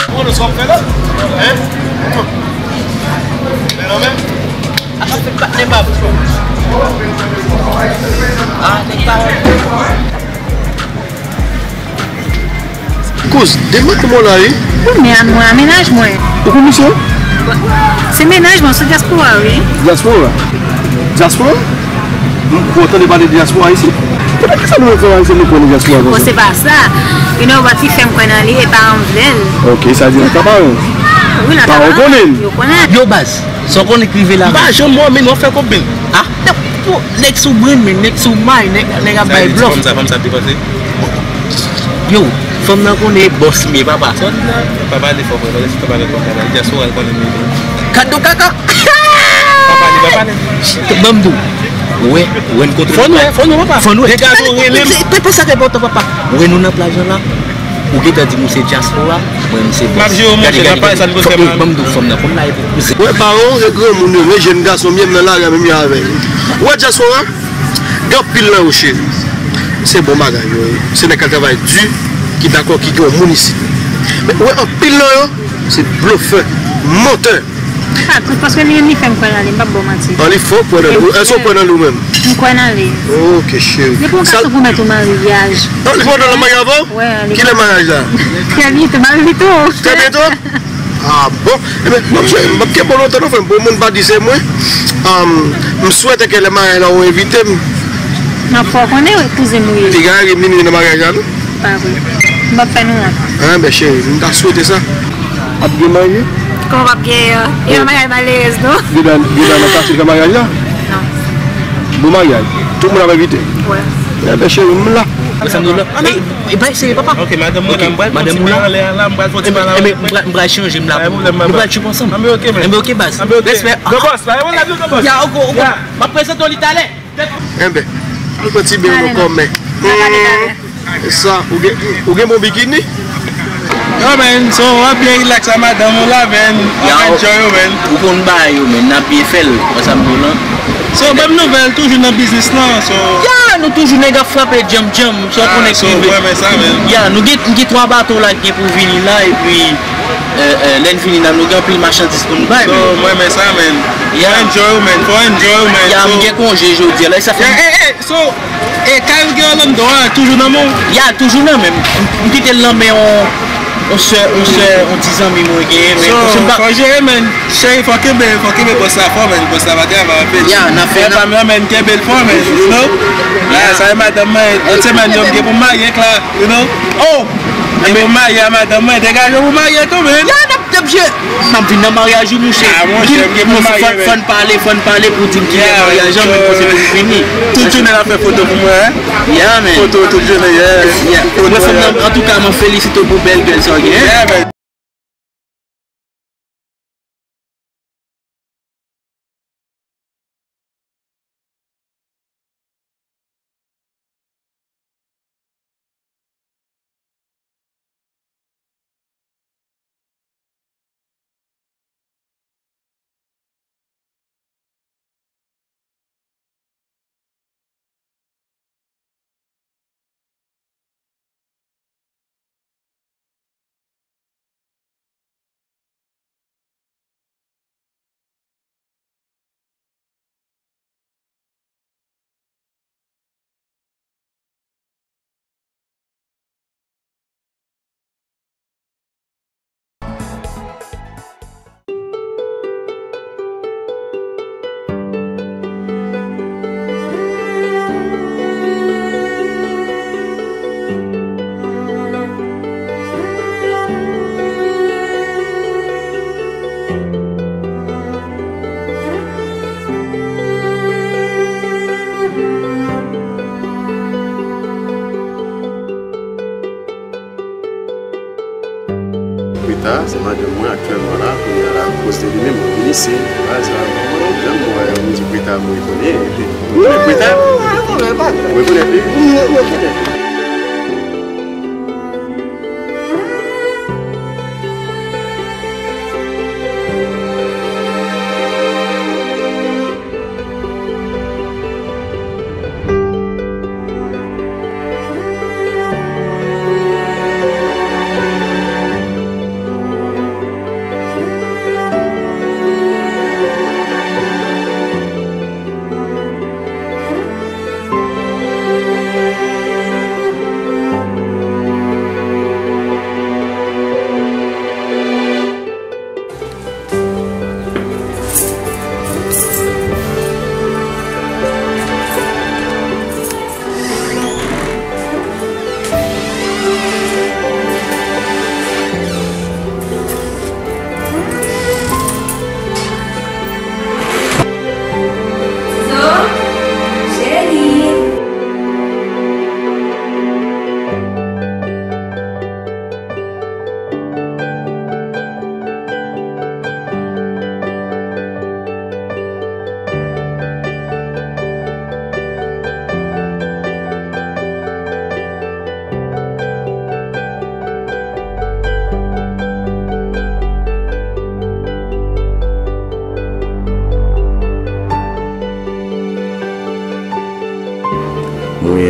Konnen sa w ap fè la? Hein? Fè nan men. Ap ap fè patnè pa m. Ah, nèg pa. Kouz, demet mwen la, wi. Mwen, mwen a mennaj mwen. Ou konn misye? Se mennaj mwen, se dyaspora, wi. Dyaspora? Dyaspora? M kwè w tande pale de dyaspora isit. Poutèt kisa nou menm fanm ayisyen nou kwè nan dyaspora konsa? Bon, se pa sa. You know what, fi fè m kwè nan li, e paran m vle l. Ok, sa di l ka paran w? Wi, l ka paran m. Paran w konnen l? Yo konnen. Yo baz, sa w konnen k rive la menm? M pa janm wè w, men w ap fè konbyen? Ah, nèg sou brenn, men nèg sou may, nèg, nèg ap bay blòf. Sa vle di fanm sa, fanm sa ap depanse? Yo, fanm nan konnen e bòs m ye, papa. Sa w di la? Pa pale fò, frè, paske si w ta pale fò, dyaspora al konnen m ye. Kado kaka! Pa pale, pa pale. Ban m di w. Wè, wè n kontre. Fò nou wè, fò nou wè, papa. Fò nou wè. Degaj ou rele m. Pepe sa k enpòtan, papa. Wè nou nan plaj lan la. Ou gentan di m ou se dyaspora, mwen m se bòs. M ap jere w, monchè, n ap pale sa n konn fè mal. Ban m di w, fanm nan konn la epi kouzen. Wè, paran w, e granmoun yo, men jèn gason m ye, m nan lari a menm jan avè yo. Ou wè dyaspora? Gen anpil nan yo, cheri, se bon bagay yo ye. Se nèg k ap travay di, ki dakò, ki gen yon moun isit. Men ou wè anpil nan yo, se blofè, mantè. Ah, tout paske li menm li fè m kwè nan li, m p ap ba w manti. An li fè w kwè nan li. Èske w kwè nan li ou menm? M kwè nan li. Ok, cheri. Depi yon gason pwomèt ou maryaj. An li pwomèt w maryaj avan? Kilè maryaj la? Trè byento, m ap envite w. Trè byento? Ah bon? Ebyen, m ap, m ap kenbe w lontan non, frè m, pou moun pa di se mwen. Am, m swete ke lè maryaj la ou envite m. M ap fè w konnen wi, kouzen m ou ye. Piga ri minwi nan maryaj la non. Pa vre. M p ap fè nou wont. Enben cheri, m ta swete sa. Ap gen manje? Kòman p ap gen, euh, e yon maryaj malerèz non? Gen dan, gen dan nan kase nan maryaj la? Non. Bon maryaj. Tout moun ap envite? Wè. Enben cheri, m la. Madanm nou la? E, e bay serye papa. Ok, madanm mwen la, m pral fè yon ti bagay anlè a la, m pral fè yon ti bagay. Enben, enben, m pral, m pral chanje m la. Nou pral trip ansanm. Enben ok, baz. Respè. Respè. Gran bòs la, e wè la, gran bòs. Ya, ok, ok. M ap prezante w li talè. Enben, nou pran ti ben nou kòmè. E sa, ou gen, ou gen bon bikini? Yo, man, so, w ap byen relax a madanm ou la, man. W ap enjoy ou, man. Ou konn bagay yo, man. N ap byen fè l. Wè sa m di w lan. So, ban m nouvèl, toujou nan biznis lan, so. Ya, nou toujou nèg ap frape djanm djanm, so, konnen ki rive. Ya, nou gen, nou gen twa bato la ki gen pou vini la, epi, euh, euh, lè n vini la, nou gen anpil machandiz pou n bay, man. So, mwen renmen sa, man. Ya. Fò enjoy ou, man. Fò enjoy ou, man. Ya, m gen konje jodi a la, sa fè. So, e kay ou gen Orlando a, toujou nan men w? Ya, toujou nan men m. M, m kite l nan men yon, yon sè, yon sè, yon ti zanmi mwen genyen, men. So, fò jere, man. Cheri, fò kenbe, fò kenbe bòs la fò, man. Bòs la pa travay anpil. Ya, n ap fè. Frè pa m nan, man, kenbe l fò, man. You know? Ya, sa e madanm mwen, lòt semèn yo, m gen pou m marye ak la, you know? Oh! M gen pou m marye a madanm mwen, degaje w pou marye tou, man. Ya, n ap N ap jwe. M ap vin nan maryaj ou, monchè. Ah, monchè, m gen pou m marye, man. Fò n pale, fò n pale pou di m kilè maryaj an, men panse pou m vini. Tout jounen l ap fè foto pou mwen, hein? Yeah, man. Foto tout jounen, yeah. Yeah. Mwen, fanm nan, antouka, mwen felisite w pou bèl gèl sa w genyen. Yeah, man. Prita, se madanm mwen aktyèlman la, kounye a la, kote li menm, li se, pa sa, mwen menm, jan m wè, m di Prita, mwen konnen, epi, mwen konnen Prita, mwen konnen li.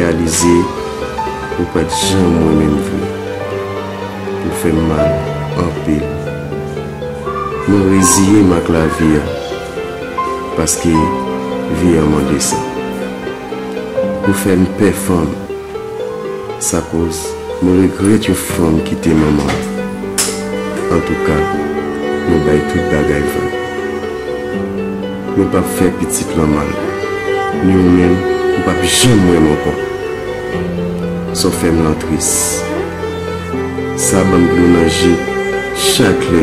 Reyalize ou pa t janm renmen m vre. Ou fè m mal anpil. Mwen reziye m ak lavi a, paske vi a mande sa. Ou fè m pè fanm. Sa koz mwen regrèt yon fanm kite manman l. Antouka, mwen bay tout bagay vag. Mwen p ap fè pitit lan mal. Ni ou menm, ou p ap janm wè m ankò. Sa w fè m lan tris. Sa ban m dlo nan je chak lè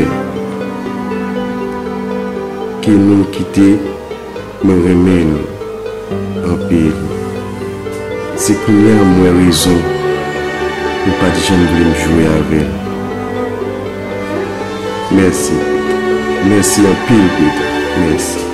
ke nou kite. Mwen renmen nou anpil. Se kounye a m wè rezon ou pa t janm vle m jwe avè l. Mèsi. Mèsi anpil, Pedro. Mèsi.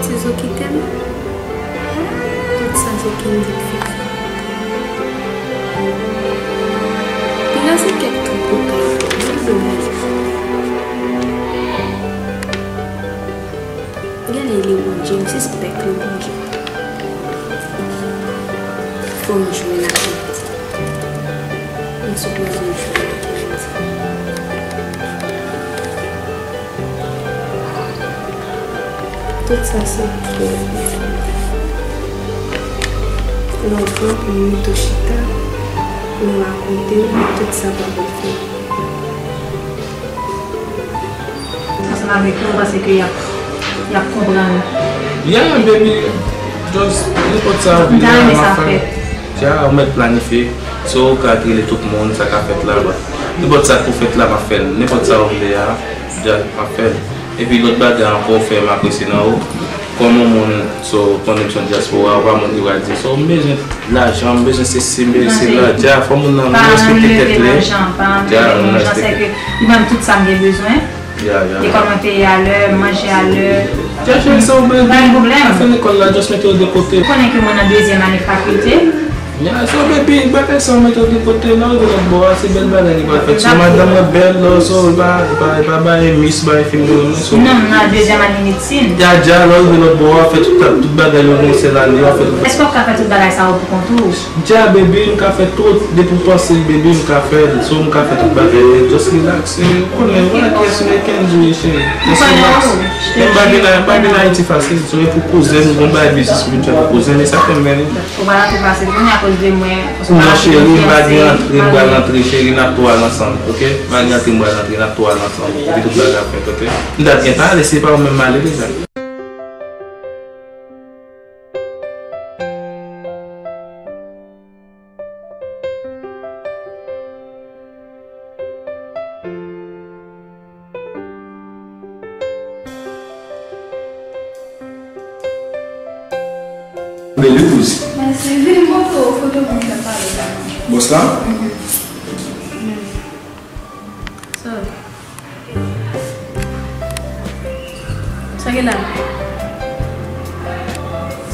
Tizo kite m, tout sa se Kendy k fin fè. Li lanse kèk twoup pou kay, se domaj. Genlè li Bondye, m sispèk li Bondye. Fò m jwenn ak Kendy. M sipoze jwenn ak Kendy. Tout sa se kè. Lè w pran pou m mete w chita, pou m rakonte w tout sa k ap fè. Ansanm avèk yo, ou panse ke y ap, y ap konprann? Yeah, baby, just nenpòt sa ou vle a, m ap fè l. Dja, ou mèt planifye. So, ou ka rele tout moun, sa ka fèt la, but nenpòt sa k pou fèt la, m ap fè l. Nenpòt sa ou vle a, dja, m ap fè l. Epi lòt bagay ankò, ou fè m apresye nan ou. Kòm yon moun, so, konnen m se yon dyaspora, ou pa moun ki pral di, so, m bezwen lajan, m bezwen sesi, m bezwen sela, dja, fò moun nan, m respekte tèt li. Dja, m respekte. Li ban m tout sa m gen bezwen. Yeah, yeah. Lekòl mwen peye alè, m manje alè. Dja, cheri, sa ou bezwen. Pa gen pwoblèm. Afè lekòl la, just mete yo de kote. Ou konnen ke mwen nan dezyèm ane fakilte. Yeah, so, baby, bagay sa ou mete yo de kote, lè w rive lòt bò a, se bèl bagay ki pral fèt. So, madanm mwen bèl, so, li pa, li pa, li pa bay mis, bay fi m yo, non, so. Non, m nan dezyèm ane medsin. Dja, dja, lè w rive lòt bò a, fè tout, tout bagay yo, non, se la, li, w ap fè tout. Èske w ap ka fè tout bagay sa yo pou kont ou? Dja, baby, m ka fè tout. Depi w panse l, baby, m ka fè l. So, m ka fè tout bagay. Just relax. Ou konnen, ou konnen kiyès m ye, Kenzo, cheri. Just relax. M pa vin, m pa vin Ayiti fasil. So, e pou kouzen, m gon bagay biznis pou m fè pou kouzen, e sa fè m vini. Ou pa rantre fasil. Kounye a, akoz de mwen, paske m pa gen antre, m pral antre, cheri, n ap tou al ansanm, oke? M pa gen antre, m pral antre, n ap tou al ansanm. Epi tout bagay ap fèt, oke? M t ap gentan ale, se pa ou menm m ale deja. Bèl wi, kouzen. Mèsi. Vin montre w foto moun k ap pale la. Bòs la? Mhm. Sorry. Sa gen la?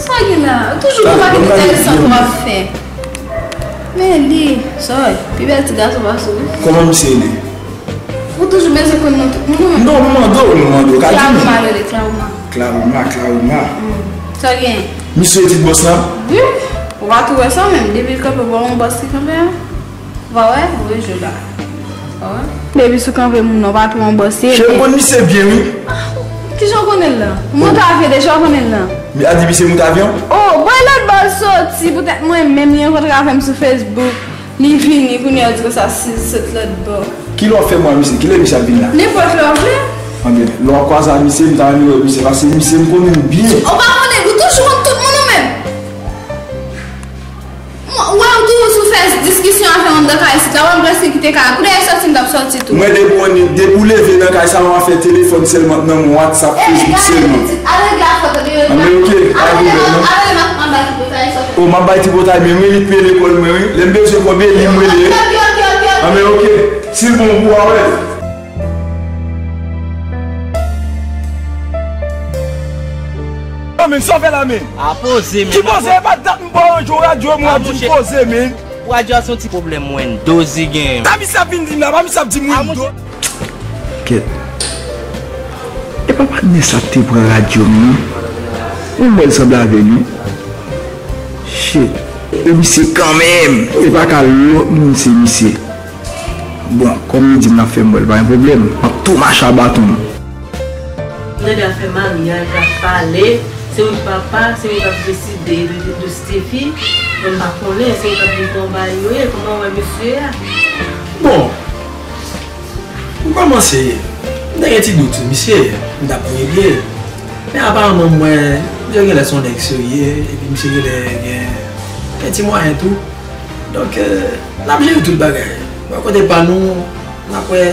Sa gen la? Ou toujou gon bagay enteresan pou w ap fè. Men li, sa w wè, pi bèl ti gason pase w wi. Kòman misye rele? Ou toujou bezwen konn non tout moun ou menm? Non, nou mande w, nou mande w, ka di nou. Klaroma l rele, Klaroma. Klaroma, Klaroma. Hmm. Sa gen? Misye ti bòs la? Wi. Ou pa tou wè sa menm, depi l kanpe bò yon bòs ki kanpe a. Ou pa wè? Ou wè jwe la. Ou pa wè? Depi sou kanpe moun nan, ou pa tou yon bòs ye. Cheri, m konn misye byen wi. Ah, kijan w konnen l lan? Montavyon deja w konnen l lan. A di misye Montavyon? Oh, bò e lòt bò l soti, poutèt mwen menm li rankontre avè m sou Facebook. Li vini, kounye a, di konsa, si l sot lòt bò. Kilè w ap fè mwen a misye? Kilè misye ap vin la? Nenpòt lè w vle. Anben, lè w ap kwaze a misye, m ta renmen wè misye, paske misye, m konnen l byen. Ou pa konnen, ou toujou konn tout moun ou menm. Nan kay isit la, w ap prèske kite kay la. Kou dèyè sòti, m t ap sòti tou. Mwen, depi w ni-, depi w leve nan kay sa, w ap fè telefòn sèlman nan men w, WhatsApp, Facebook sèlman. Al regle afè w, tande yo. Anben, oke, pa gen pwoblèm, non. O, m ap bay ti pòtay mwen, wi, li t peye lekòl mwen, wi. Lè m bezwen kòb, e li m rele. Anben, oke, si l bon pou w, a wè. Yo, men, sa w fè la, men? A poze, men. Ki poze? E pa dat m ba w yon radyo, m ap di poze, men. Radyo a se yon ti pwoblèm Windows li genyen. Sa misye ap vin di m la, pa misye ap di m Windows. Kèt. E pa patnè sa k te pran radyo m nan? Ou wè l sanble avè l, wi. Shit. E misye kanmenm. E pa ka lòt moun, se misye. Bon, kòm li di m l ap fè m wè l, pa gen pwoblèm. M ap tou mache a baton m. Nèg la fè maryaj, l ap pale, se ou k papa, se ou k ap deside de, de, de Steffi. Men m pa konnen, se ou k ap di kòman bagay yo ye, kòman w wè mesye a? Bon, pou kòmanse, m te gen ti dout sou misye, m t ap regle. Men aparamman, m wè, misye genlè se yon nèg serye, epi misye genlè gen, gen ti mwayen tou. Donk, euh, n ap jere tout bagay. Bò kote pa nou, n ap wè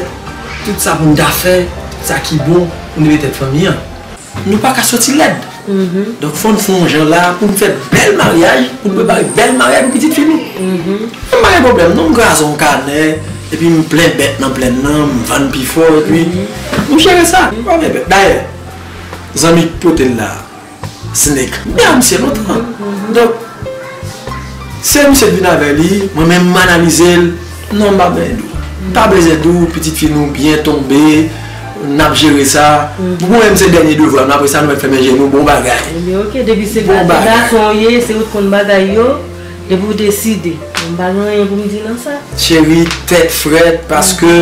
tout sa pou n ta fè, tout sa ki bon pou n leve tèt fanmi an. Nou pa ka sòti lèd. Donk, fò n fè yon jan la pou n fè bèl maryaj, pou n prepare bèl maryaj pou pitit fi nou. Mwen pa gen pwoblèm, non, m kraze yon kanè, epi m plen bèt nan plèn nan, m vann pi fò, epi nou jere sa. Pa gen pwoblèm. Dayè, zanmi k pote l la, Snake. M gen misye lontan. Donk, se misye k vin avè li, mwen menm m analize l. Non, m pa bezwen di w. M pa bezwen di w, pitit fi nou byen tonbe, n ap jere sa. Pou mwen menm se dènye devwa nou, apre sa nou mèt fèmen je nou, bon bagay. Ebyen, oke, depi se gason w ye, se ou k konn bagay yo, depi w deside. M pa gen anyen pou m di nan sa. Cheri, tèt frèt, paske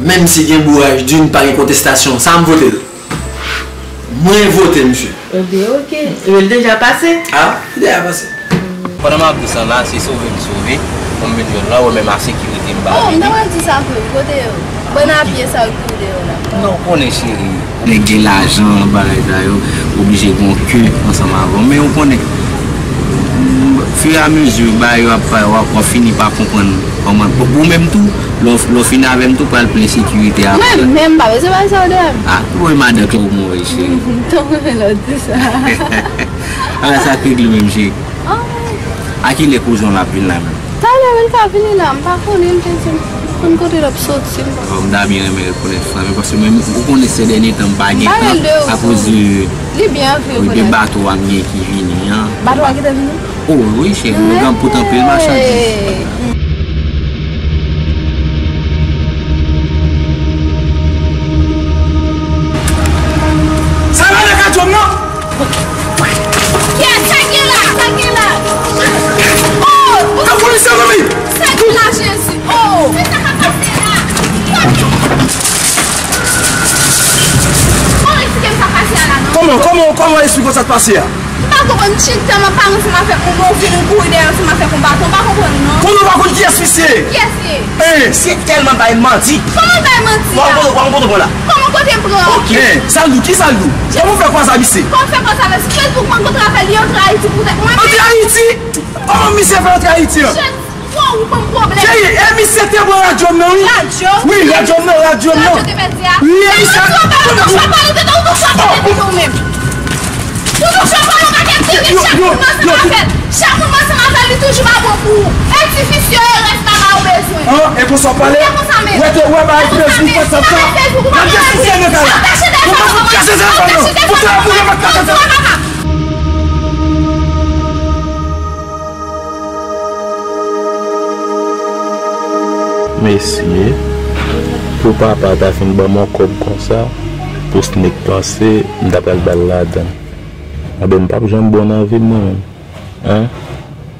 menm si gen bouraj, di n pa gen kontestasyon, sa a m vote l. Mwen vote misye. Ebyen, oke. Ebyen, l deja pase. A, li deja pase. Pandan m ap di sa la, se sove m sove, pou m vin jwenn la, ou menm a sekirite m ba li. Oh, m ta pral di sa vre, wi, kote yo? Bann a pye sa yo ki tou deyò la. Non, ou konnen, cheri. Nèg gen lajan, bagay sa yo, oblije gon ke ansanm avè w. Men ou konnen, firameziye bagay yo ap, w ap, w ap fini pa konprann kòman. Ou menm tou, lè w, lè w fin avè m tou, pral plen sekirite a. Mwen menm, m pa bezwen bagay sa yo deyò m. A, ou wè madan Claude mwen, cheri. Tankou lè w di sa. A, sa k regle menm, cheri. A kilè kouzen w la ap vin la menm? Talè wi, l ka vini la, m pa konnen, m te di m konn kote l ap soti, m pa. Bon, m ta byen renmen rekonèt sa, men paske mwen, ou konnen sè dènye tan m pa gen tan akoz de, de bato a m gen ki vini an. Bato a ki te vini? O wi, cheri, m gen pou t anpil machandiz. Sa va nan katye m nan? Kiyès? Sa gen la? Sa gen la? Oh! Nan polisye, mami! Sa gen la, Jezi? Oh! Men sa k ap pase la? Kòman eksplike m sa k pase a la, non? Kòman, kòman, kòman eksplike w sa k pase a? M pa konprann, m chita, m ap pale ansanm avèk ou, men w vin ou kouri dèyè ansanm avèk yon baton, m pa konprann, non. Kòman w pa konn kiyès misye ye? Kiyès li ye? Hein, misye tèlman bay manti. Kòman l bay manti a? W ap konprann, w ap konprann la. Kòman kote m pran? Ok. Hein, sa l di w, ki sa l di w? Kòman w fè kwaze a misye? Kòman m fè kwaze avè l? Sou Facebook, m rankontre avè l, li antre Ayiti poutèt mwen menm. Antre Ayiti? Kòman misye fè antre Ayiti an? Jezi, wow, ou ban m pwoblèm. Cheri, e misye te pran radyo m nan, wi. Radyo? Wi, radyo m nan, radyo m nan. Radyo te pèdi a? Wi, e misye. Ou toujou ap pale de, ou toujou ap pale de ou menm. Ou toujou ap pale yon pakèt de, chak moun m ansanm avè l. Chak moun m ansanm avè l, li toujou pa bon pou ou. E ti visye yo rès la ba ou bezwen. An, e konsa w pale? Ou te konsa menm. Ou te wè bagay Facebook, WhatsApp sa? Gade sou sèn nan kay la. Ou pa fout kache telefòn nan. Ou te wè moun yo pa kache telefòn nan. Mesye, pou papa ta fin ban m yon kòb konsa, pou Snake panse m ta pral ba l ladan l. Anben, m p ap janm bon nan vi m, mwen menm. Hein?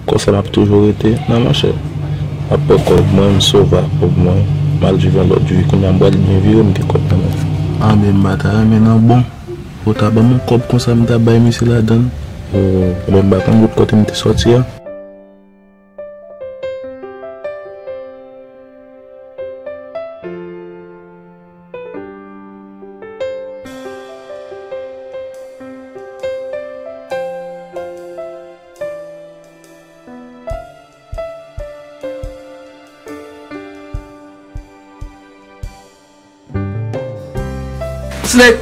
Konsa m ap toujou rete? Non, monchè. M ap pran kòb mwen, m sove ak kòb mwen, m al viv yon lòt vi. Kounye a m pral byen vire, m gen kòb nan men m. Anben, m pa ta renmen nan bon. Ou ta ban m yon kòb konsa, m ta bay misye ladan l. O, anben, m pa konn wout kote m te sòti a. Slick,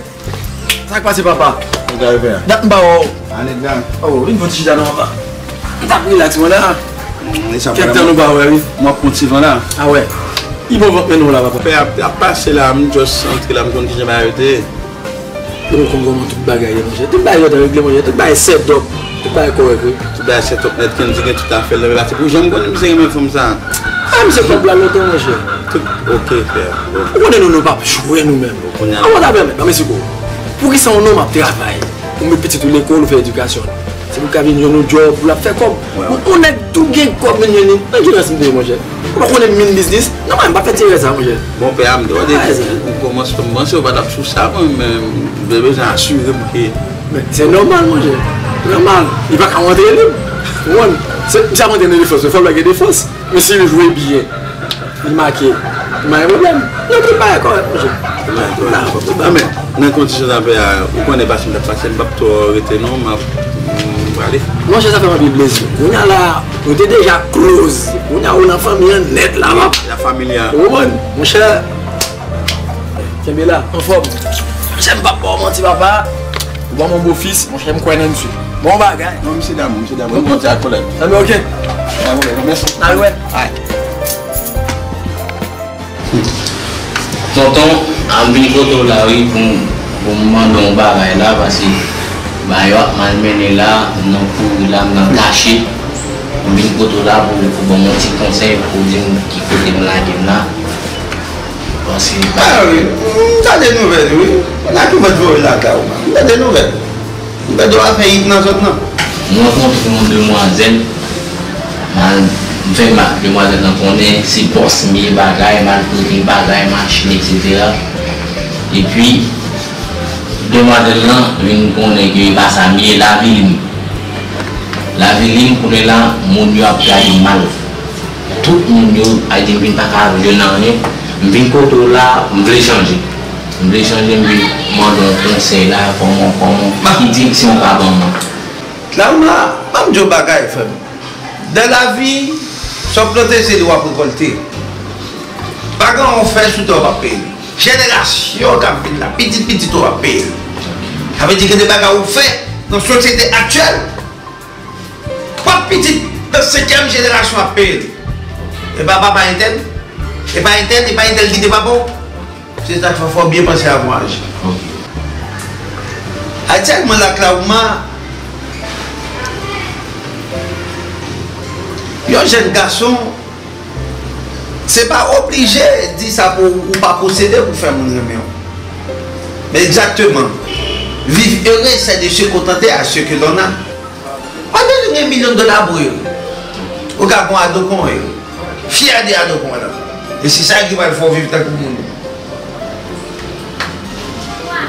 sa k pase, papa? Sa w ta rive a? Dat m pa wè w. Anèt la. Oh, vin pran ti chita non, papa. M t ap rilaks mwen la. Kèk tan nou pa wè, wi. M ap pran ti van la. A wè. Li bon vant men nou la, papa. Pè ap, ap pase la, m just antre la, m konn kijan bagay yo te ye. Ou konn kòman tout bagay ye, monchè. Tout bagay yo te regle, monchè. Tout bagay set up. Tout bagay kòrèk, wi. Tout bagay set up nèt, Kendy gen tout afè l nan men pati pou jan m konnen misye renmen fanm sa. A, misye pèp la lontan, monchè. Tout, ok, frè. Ou konnen nou, nou p ap jwe nou menm. Kounye a. An, mwen ta pèmèt, ban m esplike w. Poukisa yon nonm ap travay? Ou met pitit ou lekòl, ou fè edikasyon l. Se pou l ka vin jwenn yon djòb, pou l ap fè kòb. Yon, yon nèg tou gen kòb, vin jwenn li. Nan ki rans m te ye, monchè? Ou pa konnen m vin biznis? Non, mwen, m pa fè ti erè sa, monchè. Bon, pè a, m te wè depi ou kòmanse, m panse ou pa t ap sou sa, mwen, men m te bezwen asire m ke. Men, se nòmal, monchè. Nòmal. Li pa ka rantre lib. Ou konprann? Se, misye ap rantre nan defans, men fò l gen defans. Men si l jwe byen, li make, li pa gen pwoblèm. Non, tout bagay kòrèk, monchè. Tout bagay kòrèk. Non, men, nan kondisyon sa pè a, ou konnen pase m t ap pase, m p ap twò rete non, m ap, m prale. Monchè, sa fè m anpil plezi. Kounye a la, nou te deja close. Kounye a, ou nan fanmi an nèt la, m ap. La familia. Ou konprann? Monchè, kenbe la, anfòm. Monchè, m p ap ba w manti, papa. Ou ban m yon bofis, monchè, m kwè nan misye. Bon bagay. Non, misye damou, misye damou. Bon, bon, ti ak kolèg. Nan men, ok. Nan men, mèsi. Al wè. Ay. Tonton, m vin kote w la, wi, pou m, pou m mande w yon bagay la, paske bagay yo ap mal mennen la, m nan kouri la, m nan kache. M vin kote w la pou, pou ban m yon ti konsèy, pou w di m ki kote m lage m la. Paske... Ah wi, m tande nouvèl wi. Nan ki vant voye la ka ou, m tande nouvèl. M tande w ap fè hit nan zòn nan. M rankontre yon demwazèl, m al, m fè ma-, demwazèl lan konnen se bòs m ye, bagay, m al pote bagay, machin, etsetera. Epi, demwazèl lan vin konnen ke e pa sa m ye, lavi li m. Lavi li m, kounye la, moun yo ap gade m mal. Tout moun yo, a di m vin pa ka jwenn anyen. M vin kote w la, m vle chanje. M vle chanje, m vin mande w konsèy la, kòman, kòman, ki direksyon w ka ban mwen? Trauma, ban m di w bagay, frè m. Nan lavi, sa w plante, se li w ap rekòlte. Pa gen anyen w fè sou tè w p ap peye li. Jenerasyon k ap vin la, pitit pitit ou ap peye l. Sa vle di gen de bagay ou fè nan sosyete aktyèl, pwòp pitit nan senkyèm jenerasyon ap peye l. E pa papa entèl, e pa entèl, e pa entèl ki te papa w. Se sa k fè fò w byen panse avan w aji. Aktyèlman la, Claude, yon jèn gason, se pa oblije di sa pou ou pa posede pou fè moun renmen w. Men egzakteman, vivre heureux, c'est de se contenter à ce que l'on a. Pa bezwen gen milyon dola pou yo. Ou ka bon ado kon yo. Fyè de ado kon lan. E se sa ki pral fè w viv tankou moun.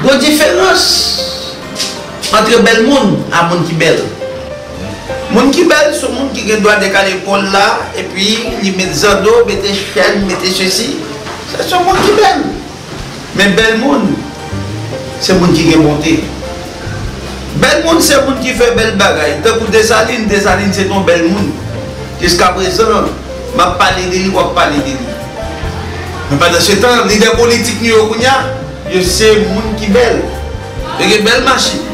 Gon diferans antre bèl moun a moun ki bèl. Moun ki bèl se moun ki gen dwa dekale epòl la, epi li met zando, mete chèn, mete sesi. Se se moun ki bèl. Men bèl moun, se moun ki gen bonte. Bèl moun, se moun ki fè bèl bagay. Tankou Desalin, Desalin se te yon bèl moun. Jiskaprezan, m ap pale de li, w ap pale de li. Men pandansetan, lidè politik nou yo kounye a, yo se moun ki bèl. Yo gen bèl machin.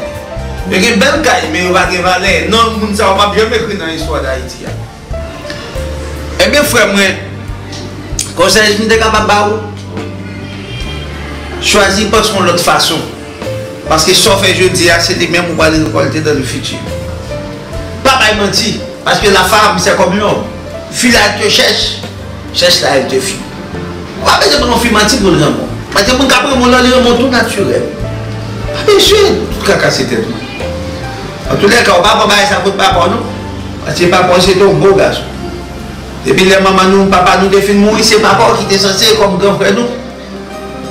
Yo gen bèl kay, men yo pa gen valè. Non moun sa yo p ap janm ekri nan istwa Dayiti a. Ebyen, frè mwen, konsèy m te kapab ba ou, chwazi panse yon lòt fason. Paske sa w fè jodi a, se li menm ou pral rekòlte dans le futur. Pa bay manti, parce que la femme, c'est comme l'homme. Fil à elle te cherche, cherche là elle te fuit. Ou pa bezwen pran yon fi manti pou l renmen w. Paske moun k ap renmen w lan, li renmen w tou natirèl. Pa bezwen tout kaka se tèt ou. Antoulèka, ou pa pran bagay sa kot papa w non. Paske papa w se te yon bon gason. Depi lè manman nou, papa nou te fin mouri, se papa w ki te sanse kòm gran frè nou.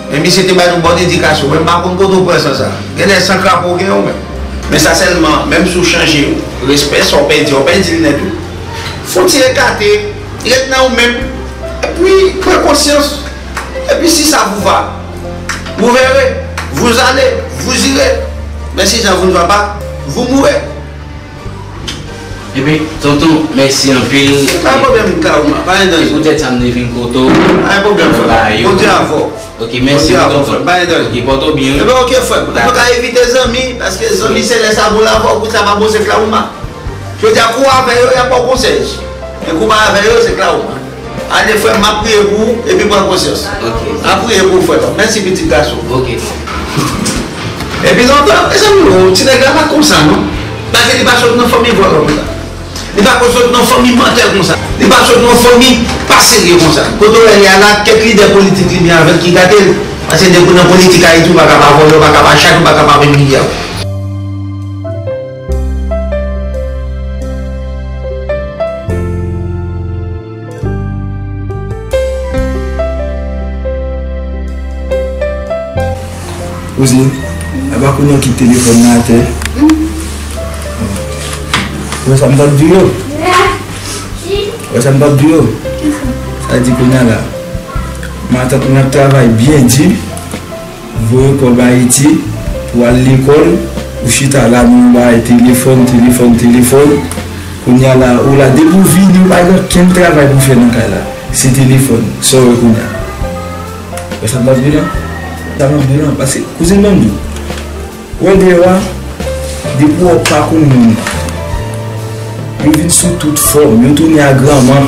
Men misye te ba nou bon edikasyon. Mwen m pa konn kote w pran san sa. Genlè san krapo w gen ou menm. Men sa sèlman, menm si w chanje respè, sa w pèdi, w pèdi l nèt wi. Fon ti ekate, ret nan ou menm. Epi, pran konsyans. Epi si sa vous va, vous verrez, vous allez, vous irez. Men si sa vous ne va pas, vous mourrez. Ebyen, tonton, mèsi anpil. Pa gen pwoblèm, Kaouma, pa gen danje. Se poutèt sa m te vin kote w. Pa gen pwoblèm, frè. Bondye avè w. Ok, mèsi. Ok, tonton. Bay danje. Ok, pòte w byen, wi. Ebyen, ok, frè m. Dakò. Nou ka evite zanmi, paske zanmi se lè sa bon la avè w, kout la pa bon se klawouma. Jodi a, kou avè yo, y ap ba w konsèy. Men kou pa avè yo, se klawouma. Ale, frè m, m ap priye pou ou, epi pran konsyans. Ok. M ap priye pou ou, frè m. Mèsi, pitit gason. Ok. Epi lontan, mezanmi, o, ti nèg la pa konsa, non. Paske li pa sot nan fanmi vòlò konsa. Li pa konn sot nan fanmi mantè konsa. Li pa sot nan fanmi pa serye konsa. Kote w wè li a la, kèk lidè politik li byen avè l ki gate l. Paske depi w nan politik Ayiti, ou pa ka pa vòlè, ou pa ka pa chache, ou pa ka pa vin milya. Kouzin, apa kounye a w kite telefòn nan atè? Ou wè sa m t ap di w yo? Ou wè sa m t ap di w yo? Sa di kounye a la, matant mwen ap travay byen di, voye kòb Ayiti pou al lekòl, ou chita la nan yon bagay telefòn, telefòn, telefòn. Kounye a la, ou la, depi w vini, ou pa gen okenn travay pou w fè nan kay la. Se telefòn. Sa w wè kounye a? Wè sa m ap di w lan? Sa m ap di w lan? Paske, kouzin, ban m di w. Wè deyò a, depi w wè w pa konn moun nan, yo vin sou tout fòm, yo tounen a granman.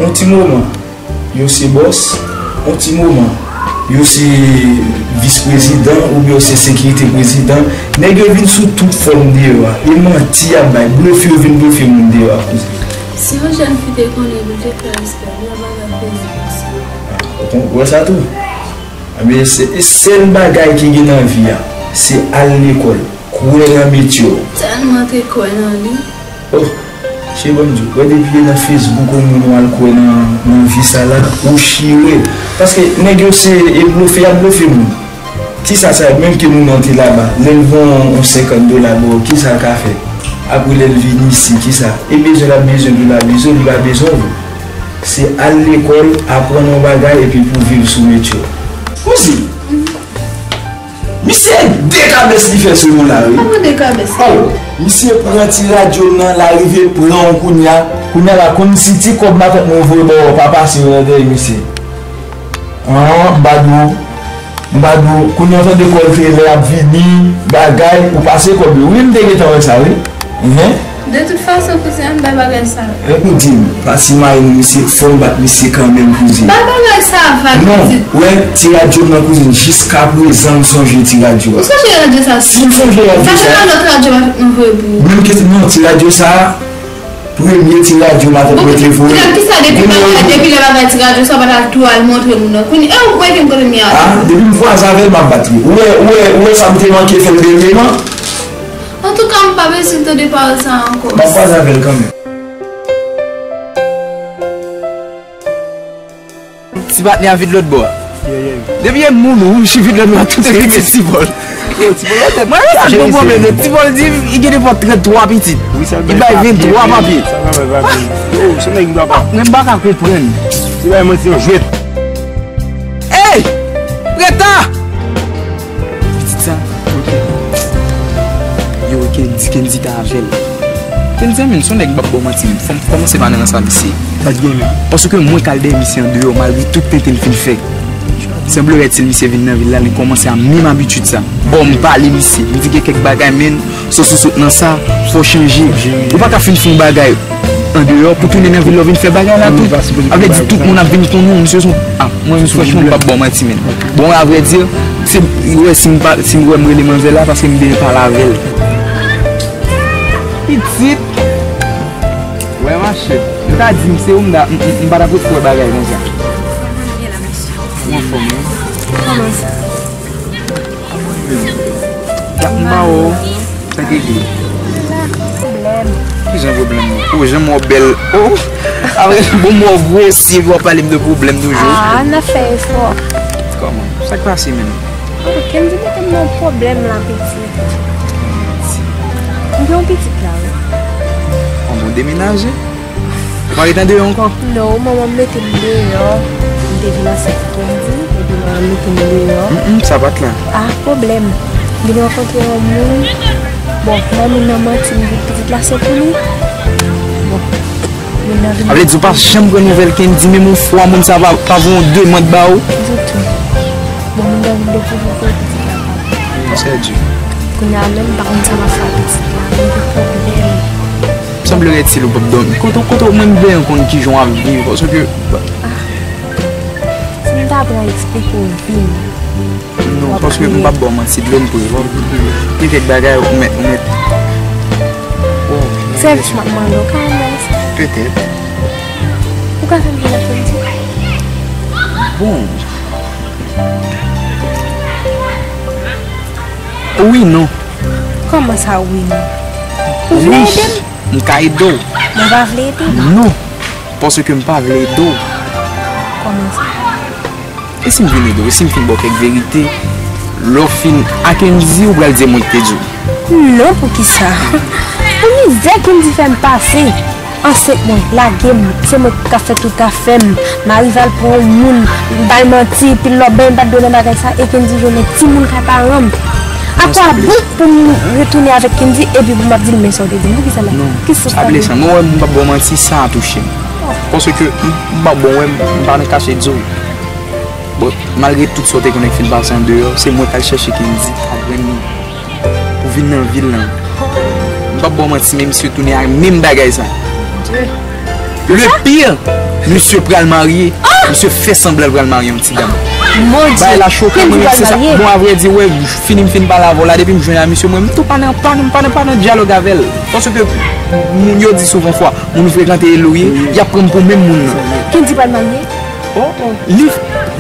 Yon ti moman, yo se bòs, yon ti moman, yo se vis prezidan oubyen yo se sekirite prezidan. Nèg yo vin sou tout fòm deyò a. E manti y ap bay, blofe yo vin blofe moun deyò a, kouzin. Si yon jèn fi te konnen pou l te fè respè, li ap bagay Facebook sa. Ou kon-, ou wè sa tou? Ebyen, se, sèl bagay ki gen nan vi a, se al lekòl, kwè nan metye w. Tèlman te kwè nan li. Oh, cheri, ban m di w, wè depi e nan Facebook ou moun ou al kwè nan, nan vi sa la, ou chire. Paske nèg yo se, e blofe y ap blofe moun. Kisa sa, menm ke moun nan te laba, lè l voye yon, yon senkant dola ba w, kisa l ka fè? Apre lè l vini isi, kisa? E bezwen l ap bezwen dola, bezwen, li pa bezwen w. Se al lekòl, aprann yon bagay epi pou viv sou metye w. Kouzin, misye de kabès li fè sou nou la, wi. Kòman de kabès? Oh, misye pran ti radyo m nan, l arive pran w kounye a. Kounye a la, kòmsi ti kòb matant mwen voye ba w pa pase yo nan dèyè misye. An, m pa di w, m pa di w, kounye a w tande kòlte lè y ap vini, bagay, ou pase kòb yo. Wi, m te gentan wè sa, wi. Enhen. De tout fason, kouzin, ann bay bagay sa. Epi di m, pa simaye nou, misye, fò m bat misye kanmenm, kouzin. Bay bagay sa, Val, kouzin. Non, wè, ti radyo m nan, kouzin, jiskaprezan m sonje ti radyo a. Ou sonje radyo sa? Si m sonje radyo sa. Sa se pa lòt radyo m voye pou ou. Menm ke, non, ti radyo sa, premye ti radyo matant mwen te voye. Kisa depi bagay, depi lè bagay ti radyo sa, w pa t al tou al montre moun nan. Kounye, e ou kwè ke m konnen m ye a. Ah, depi m kwaze avè l, m ap bat li. Ou wè, ou wè, ou wè sa m te manke fè l dènyèman? Antouka, m pa bezwen tande pawòl sa a ankò. M ap kwaze avè l kanmenm. Ti patnè a vide lòt bò a. Depi e moun wouj ki vide lòt bò a, tout se vide ti bòl. Mwen, se bon pwoblèm, non. Ti bòl di, li gen devan trannntwa pitit. Li bay venntwa papye. Mwen, m pa ka konprann. Ey! Preta! Pitit sa, ok. Yo, Kendy, Kendy ta avè l. Kendy, men, se yon nèg m p ap ba w manti, fò m kòmanse pa nan rans a misye. Paske mwen k al dèyè misye andeyò, malgre tout tenten l fin fè. Sanble rèd si misye vin nan vil la, li kòmanse a menm abitid sa. Bon, m pale misye, m di gen kèk bagay, men, sòs ou sot nan sa, fò chanje. Ou pa ka fin fè yon bagay andeyò pou tounen nan vil la, w vin fè bagay la tou. A vle di tout moun ap vin konnen w, misye se yon, ah, mwen menm franchman m p ap ba w manti, men. Bon, avrèdi, se, wè, si m pa, si m wè m rele manzè la, paske m bezwen pale avè l. Pitit. Wè, machè. Yo ta di m se ou m ta, m, m, m pa t ap ret pou wè bagay konsa. Ou anfòm, wi? Kòman sa? M pa wè w. Sa k rive? Pwoblèm. Ki jan pwoblèm nan? O, jan m wè w bèl. O! Apre, bon, m wè w gwosi, epi w ap pale m de pwoblèm toujou. Ah, n ap fè efò. Kòman? Sa k pase menm? Ok, m di mete m nan pwoblèm la, pitit. M gen yon pitit la, wi. An bon, demenaje? Ou pa ret andeyò ankò? Non, manman m mete m deyò. M te vin ansent pou m di, epi manman m mete m deyò. Mm, mm, sa pa t la. Ah, pwoblèm. M vin rankontre yon moun. Bon, nan moun nan manti m di pitit la se pou li. Bon, m Sa vle di ou pa janm pran nouvèl Kendy, menm yon fwa moun sa pa, pa voye yon demann ba ou? Ditou. Bon, moun nan vin dekouvri ke pitit la pa. Sèdi. Kounye a menm, m pa konn sa m ap fè ak pitit la. Mwen gen pwoblèm. Sanble rete ou p ap dòmi. Kote, kote mwen m bezwen konn kijan w ap viv, paske. Si m ta pran eksplike w vi m. Non, paske m p ap ba w manti, dlo m pou yo. Gen kèk bagay ou mèt, ou mèt. Sèvis m ap mande w, ka mèsi. Petèt. Ou ka fè m jwenn ak Kendy? Bon. Wi, non. Kòman sa, wi, non? Ou vle ede m? Wi, m ka ede w. Mwen pa vle ede w? Non, paske m pa vle ede w. Kòman sa? E si m vin ede w, e si m fin ba w kèk verite, lè w fin ak Kendy, ou pral di e mwen ki te di w? Non, poukisa? Pou mizè Kendy fè m pase, ansent mwen, lage m, se mwen k ap fè tout afè m, m arive al pran yon moun, m bay manti, pil lòbèy, m pa t dwe nan bagay sa, e Kendy jwenn yon timoun kay paran m. A kwa bon pou m retounen avèk Kendy, epi pou m ap di l, men sa w te di m, poukisa la? Non, ki sòs sa vle sa? Mwen wè m p ap ba w manti, sa a touche m. Paske m, m p ap ba w wè m, m pa nan kache di w. Bon, malgre tout sa w te konnen k fin pase andeyò, se mwen k al chèche Kendy, ak grann li, pou vin nan vil lan. M p ap ba w manti, men misye tounen ak menm bagay sa. Le pire, misye pral marye, misye fè sanblan l pral marye yon ti dam. Bagay la choke mwen, men se sa. Bon, avrèdi, wè, fini m fin pale avè w la, depi m jwenn a misye, mwen, m tou pa nan, pa nan, pa nan, pa nan dyalòg avè l. Paske moun yo di souvan fwa, moun ou frekante e li w ye, y ap pran m pou menm moun nan. Kendy pral marye? Oh, oh. Li,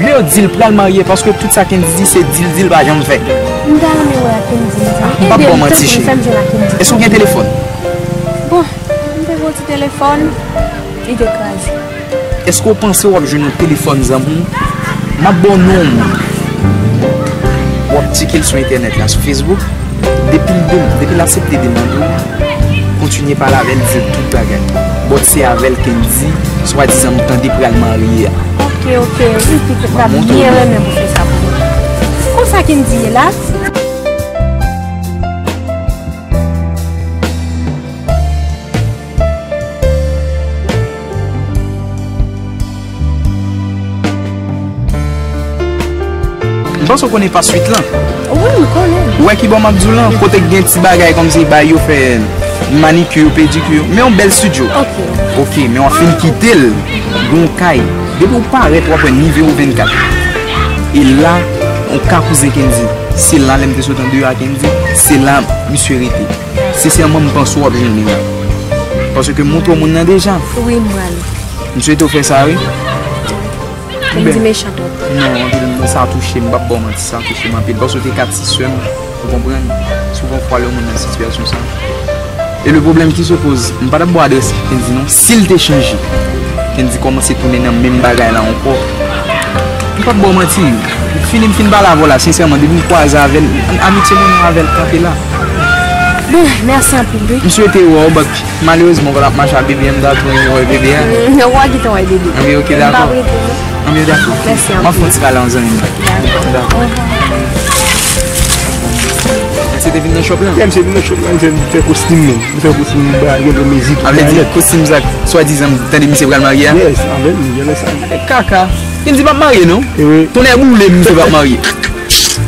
lè yo di l pral marye, paske tout sa Kendy di, se di l, di l pa janm fè. M ta renmen wè ak Kendy, wi. M p ap ba w manti, cheri. Èske w gen telefòn? Bon, m te gen yon ti telefòn, li te kraze. Èske w panse w ap jwenn yon telefòn zanmi w? M ap ba w non yon moun. W ap tcheke l sou entènèt la, sou Facebook. Depi l de-, depi l aksepte demann ou, kontinye pale avè l, di l tout bagay. But se avè l Kendy, swadizan m tande pral marye a. Ok, ok, wi, pitit la byen renmen pou fè sa pou mwen. Konsa Kendy ye la? M panse w konnen pa swit lan. Wi, m konnen. Ou wè kibò m ap di w lan? Kote k gen ti bagay kòmsi bay yo fè manikir, pedikir. Men yon bèl estidyo. Ok. Ok, men w ap fin kite l. Gen yon kay. Depi w parèt, w ap wè nimewo vennkat. E la, yon ka kouzen Kendy. Se la, lè m te sot andeyò a Kendy, se la misye rete. Sensèman, m panse w ap jwenn li la. Paske m montre w moun nan deja. Wi, m prale. M swete w fè sa, wi. Kendy mechan twòp. Non, anpil, sa touche m, m p ap ba w manti, sa touche m anpil. Paske w te ka ti sè m, ou konprann? Souvan fwa lè yon moun nan sitiyasyon sa. E le pwoblèm ki se poze, m pa t ap ba w adrès Kendy non. Si l te chanje, Kendy kòmanse tounen nan menm bagay la ankò. M p ap ba w manti, fini m fin pale avè w la, sensèman, depi m kwaze avè l, amitye mwen menm avè l kanpe la. Bon, mèsi anpil, wi. M swete wè w, but malerezman, w konn ap mache ak bebe a, m ta tou renmen wè bebe a. Mm, w a gentan wè bebe. Anben, ok, dakò. M p ap rete, non. Anben, dakò. Mèsi anpil. M ap fè yon ti pale an zanmi m. Dakò. Dakò. Mesye te vin nan shop la? Yeah, mesye vin nan shop la, m fè, m fè kostim, men. M fè kostim, m ba, gen de mizik. A vle di, kostim sa, swadizan, m tande misye pral marye a? Yes, avè l, m gen sa. E kaka. Kendy p ap marye non. E wi. Tonnè boule m, misye p ap marye.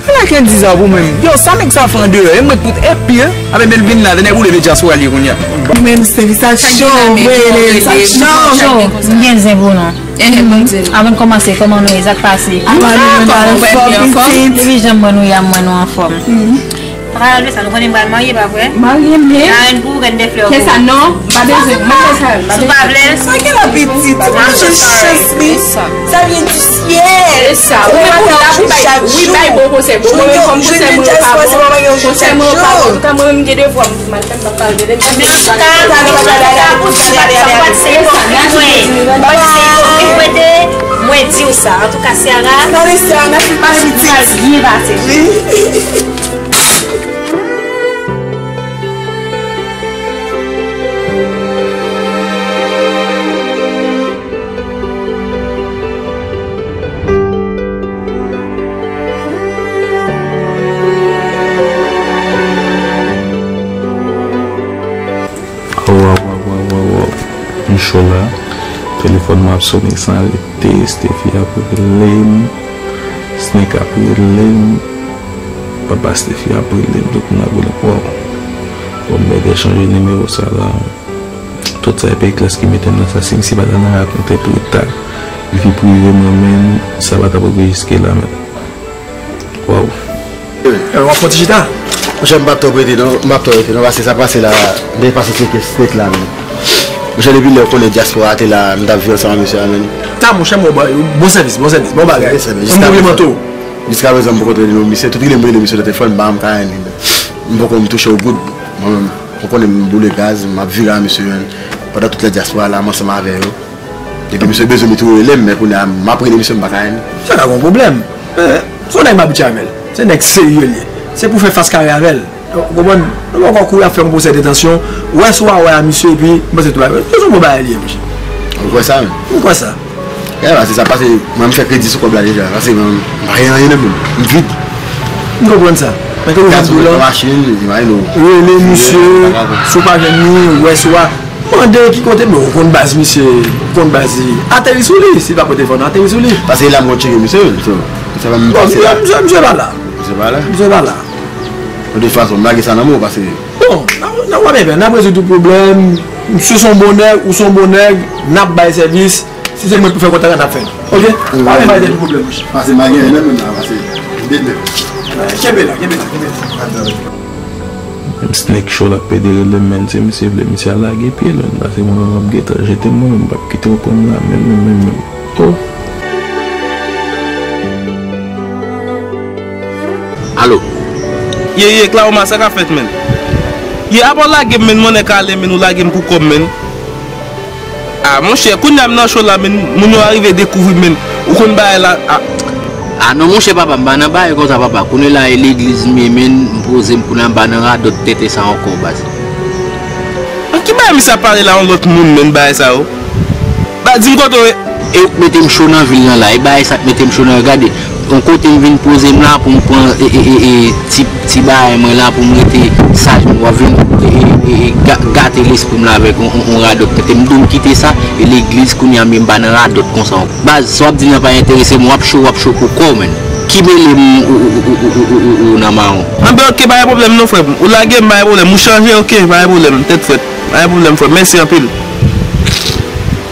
Ala Kendy sa pou mwen. Yo, sa nèg sa fè andeyò? E mwen tout epi, e? Ape bèl vin la, tonnè boule, men dyaspora li ye kounye a. Ou menm se visaj cho, vre, visaj cho. M gen zen pou nou. Avan n kòmanse, kòman nou ye? Sa k pase? Depi jan m wè nou ye a, m wè nou anfòm. Pral antre sa, nou konnen m pral marye, pa vre? Marye, men. Larenn pou ou, grenn de flè pou ou. Kè sa, non. Pa bezwen, mwen fè sa. Si w pa vle l. Sa gen la pitit, ou pa jwenn chans li. Sa vyen di syèl. Se sa. Ou menm pou w ta pou bay, wi, bay bon konsèy. Bon, mwen menm kòm konsèy mwen yo pa bon. Konsèy mwen yo pa bon. Antouka, mwen menm m gen devwa, m di m al fè m pa pale de. Men antouka, antouka, antouka, pou sa, sa pa t se ipokrit mwen. Pa t se ipokrit mwen te, mwen di w sa. Antouka, Ciara, Ciara, mèsi pou pitit. Pral byen pase. Aw, aw, aw, aw, aw, aw. M cho La, telefòn mwen ap sone san arete, Steffi ap rele m, Snake ap rele m, papa Steffi ap rele m, tout moun ap rele m. Waw. Bon, m mèt chanje nimewo sa la. Tout sa e Pericles ki mete m nan sa, si misye pa t al nan rakonte Preeta vi prive mwen menm, sa pa t ap rive jiske la menm. Waw. Eh, w ap fè yon ti chita? Monchè, m p ap twò rete non, m p ap twò rete non, paske sa pase la, m te pase tcheke Snake la menm. Monchè, depi lè w konnen dyaspora te la, m t ap viv ansanm ak mesye a menm. Ta monchè, bon, bon, bon sèvis, bon sèvis, bon bagay. Sèvis, sèvis, m konplimanto w. Jiska prezan m poko tande non misye, tout kilè m rele misye nan telefòn, m pa janm ka jwenn li menm. M poko m touche w goud, mwen menm. Ou konnen m boule gaz, m ap vire a misye menm. Pandan tout lè dyaspora la, m ansanm avè yo. Depi misye bezwen m, li tou rele m, men kounye a, m ap rele misye, m pa ka jwenn li. Sa ka gen yon pwoblèm. Men, se yon nèg m abitye avè l. Se nèg serye l ye. Se pou fè fas kare avè l. Ou konprann? Nou poko kouri ap fè yon pwosè detansyon. Wè si w a wè a misye, epi m panse tou bagay. Se yon bon bagay li ye, monchè. Ou kwè sa menm? Ou kwè sa? Gade la, se sa pase, mwen m fè kredi sou kòb la deja, pase mwen m pa gen anyen nan men m, m vid. M konprann sa. Men ke nou vin di w la? Machin, imajine w. Rele misye, si w pa jwenn li, wè si w a mande ki kote, men ou konn baz misye, ou konn baz li. Ateri sou li, si l pa pran telefòn, ateri sou li. Pase la m konn tcheke misye, so, sa pa m pase la. Misye, misye pa la. Misye pa la? Misye pa la. De tout fason, m lage sa nan men w, pase. Bon, n a, n a wè byen, n ap rezoud tout pwoblèm. Misye se yon bon nèg, ou se yon bon nèg, n ap bay sèvis. Si se mwen pou fè kontak la, n ap fè l. Oke? Pa gen bay de pwoblèm, monchè. Pase m pa gen anyen nan men m la, pase de nèg. Kenbe la, kenbe la, kenbe la. Menm Snake Show l ap pede rele m, menm si misye vle, misye al lage pye l, menm pase mwen menm m ap gentan jete m, mwen menm m p ap kite w pran m la, menm, menm, menm, menm. Oh. Alo. Ye, ye, Claoma, sa k ap fèt, menn? Ye, apa w lage m, menn, monnen k ale, menn, ou lage m pou kò m, menn. A, monchè, kounye a m nan cho la, menn, moun yo arive dekouvri m, menn. Ou konn bagay la, a. A non, monchè, papa, m pa nan bagay konsa, papa. Kounye la, e legliz m ye, menn, m poze m, kounye a m pa nan radòt tenten sa ankò, baz. An ki bagay misye ap pale la, yon lòt moun, menn, bagay sa yo? Ba, di m kote w ye. E ou k mete m cho nan vil lan la, e bagay sa k mete m cho nan, gade, yon kote m vin poze m la pou m pran, e, e, e, e, ti, ti bagay mwen la pou m rete saj, mwen w ap vin, e, e, e, e, ga-, gate lespri m la avèk yon, yon, yon radòt tenten. M di w m kite sa, e legliz kounye a m ye, m pa nan radòt konsa ankò. Baz, sa w ap di m nan pa enterese m, w ap cho, w ap cho pou kò w, menn. Ki mele m ou, ou, ou nan mawon? Anben, oke, pa gen pwoblèm non, frè m. Ou lage m, pa gen pwoblèm. Ou chanje, oke, pa gen pwoblèm. Tèt frèt. Pa gen pwoblèm, frè m. Mèsi anpil.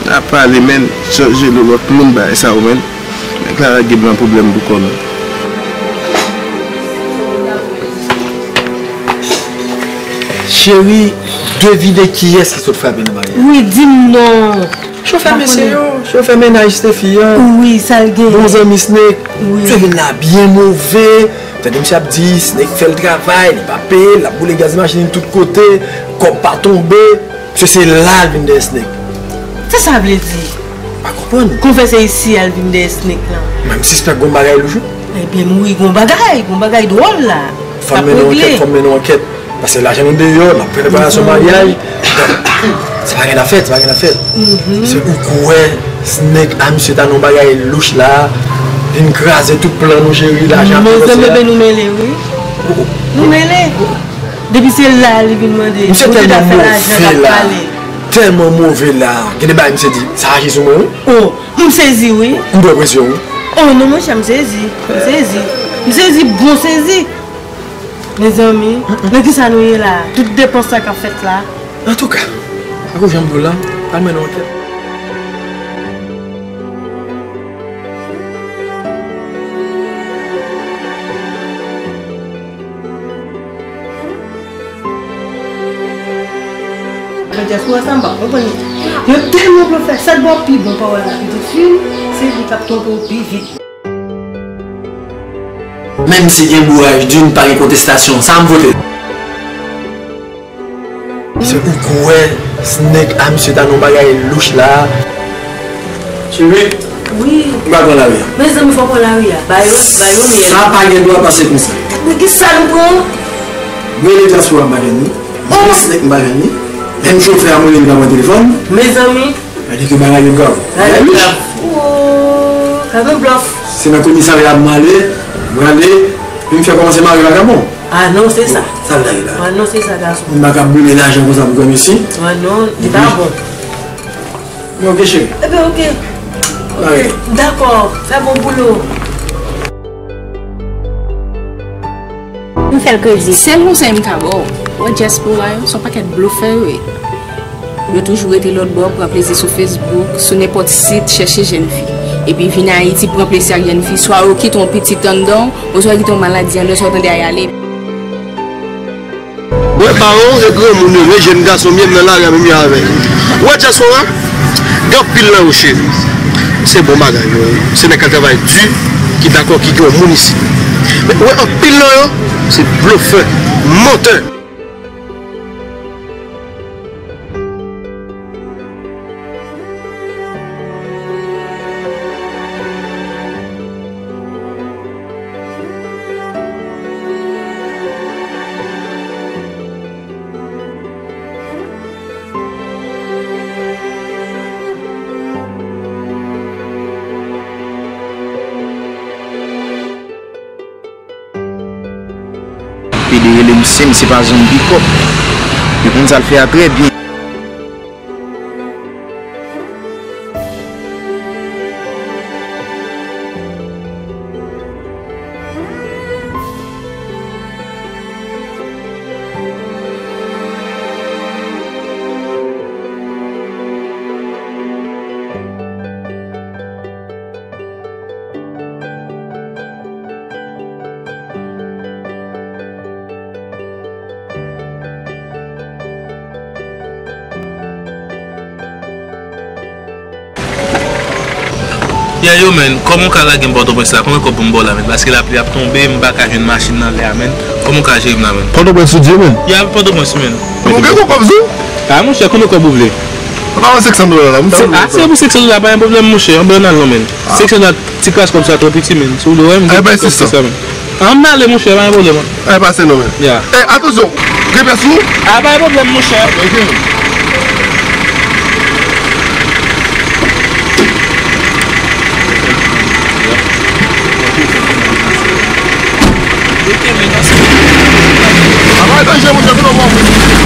N ap pale, menn. Chanje lòt moun, bagay sa yo, menn. Nèg la lage m nan pwoblèm pou kò l. Cheri, devine kiyès ki sot frape nan baryè a. Wi, di m non. Chofè mesye yo, chofè mennaj Steffi an. Wi, sa l gen. Bon zanmi Snake. Wi. Misye vin la byen move. Tande misye ap di Snake fè l travay, li pa peye l, l ap boule gaz machin li tout kote, kòb pa tonbe. Misye se la l vin dèyè Snake. Sa sa vle di? Pa konprann. Konfèse isi a l vin dèyè Snake lan. Mwen m sispèk gon bagay louch wi. Ebyen wi, gon bagay, gon bagay dwòl la. Fò m mennen yon ankèt, fò m mennen yon ankèt. Paske lajan nou deyò, n ap preparasyon maryaj. Sa pa gen afè, sa pa gen afè. Se ou k wè Snake a misye ta nan yon bagay louch la, vin kraze tout plan nou, cheri, lajan ap depanse a. Mezanmi, nou mele wi. Nou mele. Depi se la li vin mande, misye tèlman move la. Tèlman move la. Gen de bagay misye di, sa aji sou mwen wi. Oh, m sezi wi. M pran presyon wi. Oh non monchè, m sezi. M sezi. M sezi, bon sezi. Mezanmi, nan kisa nou ye la? Tout depans sa k ap fèt la. Antouka, tankou jan m di w la, al mennen yon ankèt. Nan dyaspora sa, m pa konprann li. Yo tèlman blofè, sa k ba w pi bon pawòl la, pitit fi m, se li k ap twonpe w pi vit. Menm si gen bouraj, d'une pa gen kontestasyon, sa m vote. Se ou k wè Snake a misye ta nan yon bagay louch la. Cheri, wi. M pa pran lari a. Mezanmi, fò pran lari a. Ba yo, ba yo myèl. Sa pa gen dwa pase konsa. Men ki sa nou pran? Rele dyaspora m pa jwenn li. Oh! Rele Snake m pa jwenn li. Menm chofè a m rele li pa pran telefòn. Mezanmi. Gade ke bagay yo grav. Bagay yo grav. Oh, gade yon blòf. Se nan komisarya m ale, m ale, pou m fè kòmanse mare vagabon. Ah non, se sa. Sa l la ye la. Ah non, se sa, gason. Moun pa ka boule lajan konsa pou granmesi. Ah non, li pa bon. Ok, cheri. Ebyen, ok. Dakò, fè bon boulot. M fè l kredi. Sèl konsèy m ka ba w, ou wè dyaspora yo, se yon pakèt blofè yo ye. Yo toujou rete lòtbò, pran plezi sou Facebook, sou nenpòt sit, chèche jèn fi. Epi vin Ayiti, pran plezi ak jèn fi, swa yo kite yon pitit anndan w, oswa yo kite yon maladi anndan w, oswa yo tande ay ale. Mwen pawon e granmoun yo, men jèn gason m ye, m nan lari a menm jan avè yo. Ou wè dyaspora, gen anpil nan yo cheri. Se bon bagay yo ye. Se nèg k ap travay di, ki dakò, ki gen yon moun isit. Men ou wè anpil nan yo, se blofè, mantè. Pede rele misye, misye pa jwenn pikòp. Li konn sa l fè a trè byen. Ya yo, men, kòman w ka lage m Pòtoprens la? Konbyen kòb pou m ba w la, men? Paske lapli ap tonbe, m pa ka jwenn machin nan lè a, men. Kòman w ka jere m la, men? Pòtoprens ou di, men? Ya, Pòtoprens, men. Ou gen gwo kòb sou? A, monchè, konbyen kòb ou vle? Ou pa wè senk san dola la, m ta... Se, a, se pou senk san dola, pa gen pwoblèm, monchè. Anben, ann al non, men. Senk san dola, ti kras kòb sa twò piti, men. Si w vle wè m, gen ti kòb sa, men. An, m ale, monchè, pa gen pwoblèm. Ay, pase non, men. Ya. Ey, atansyon, gen pyès ou? A, pa gen pwoblèm, monchè. Ok. Apa danje, monchè, vin non, bon.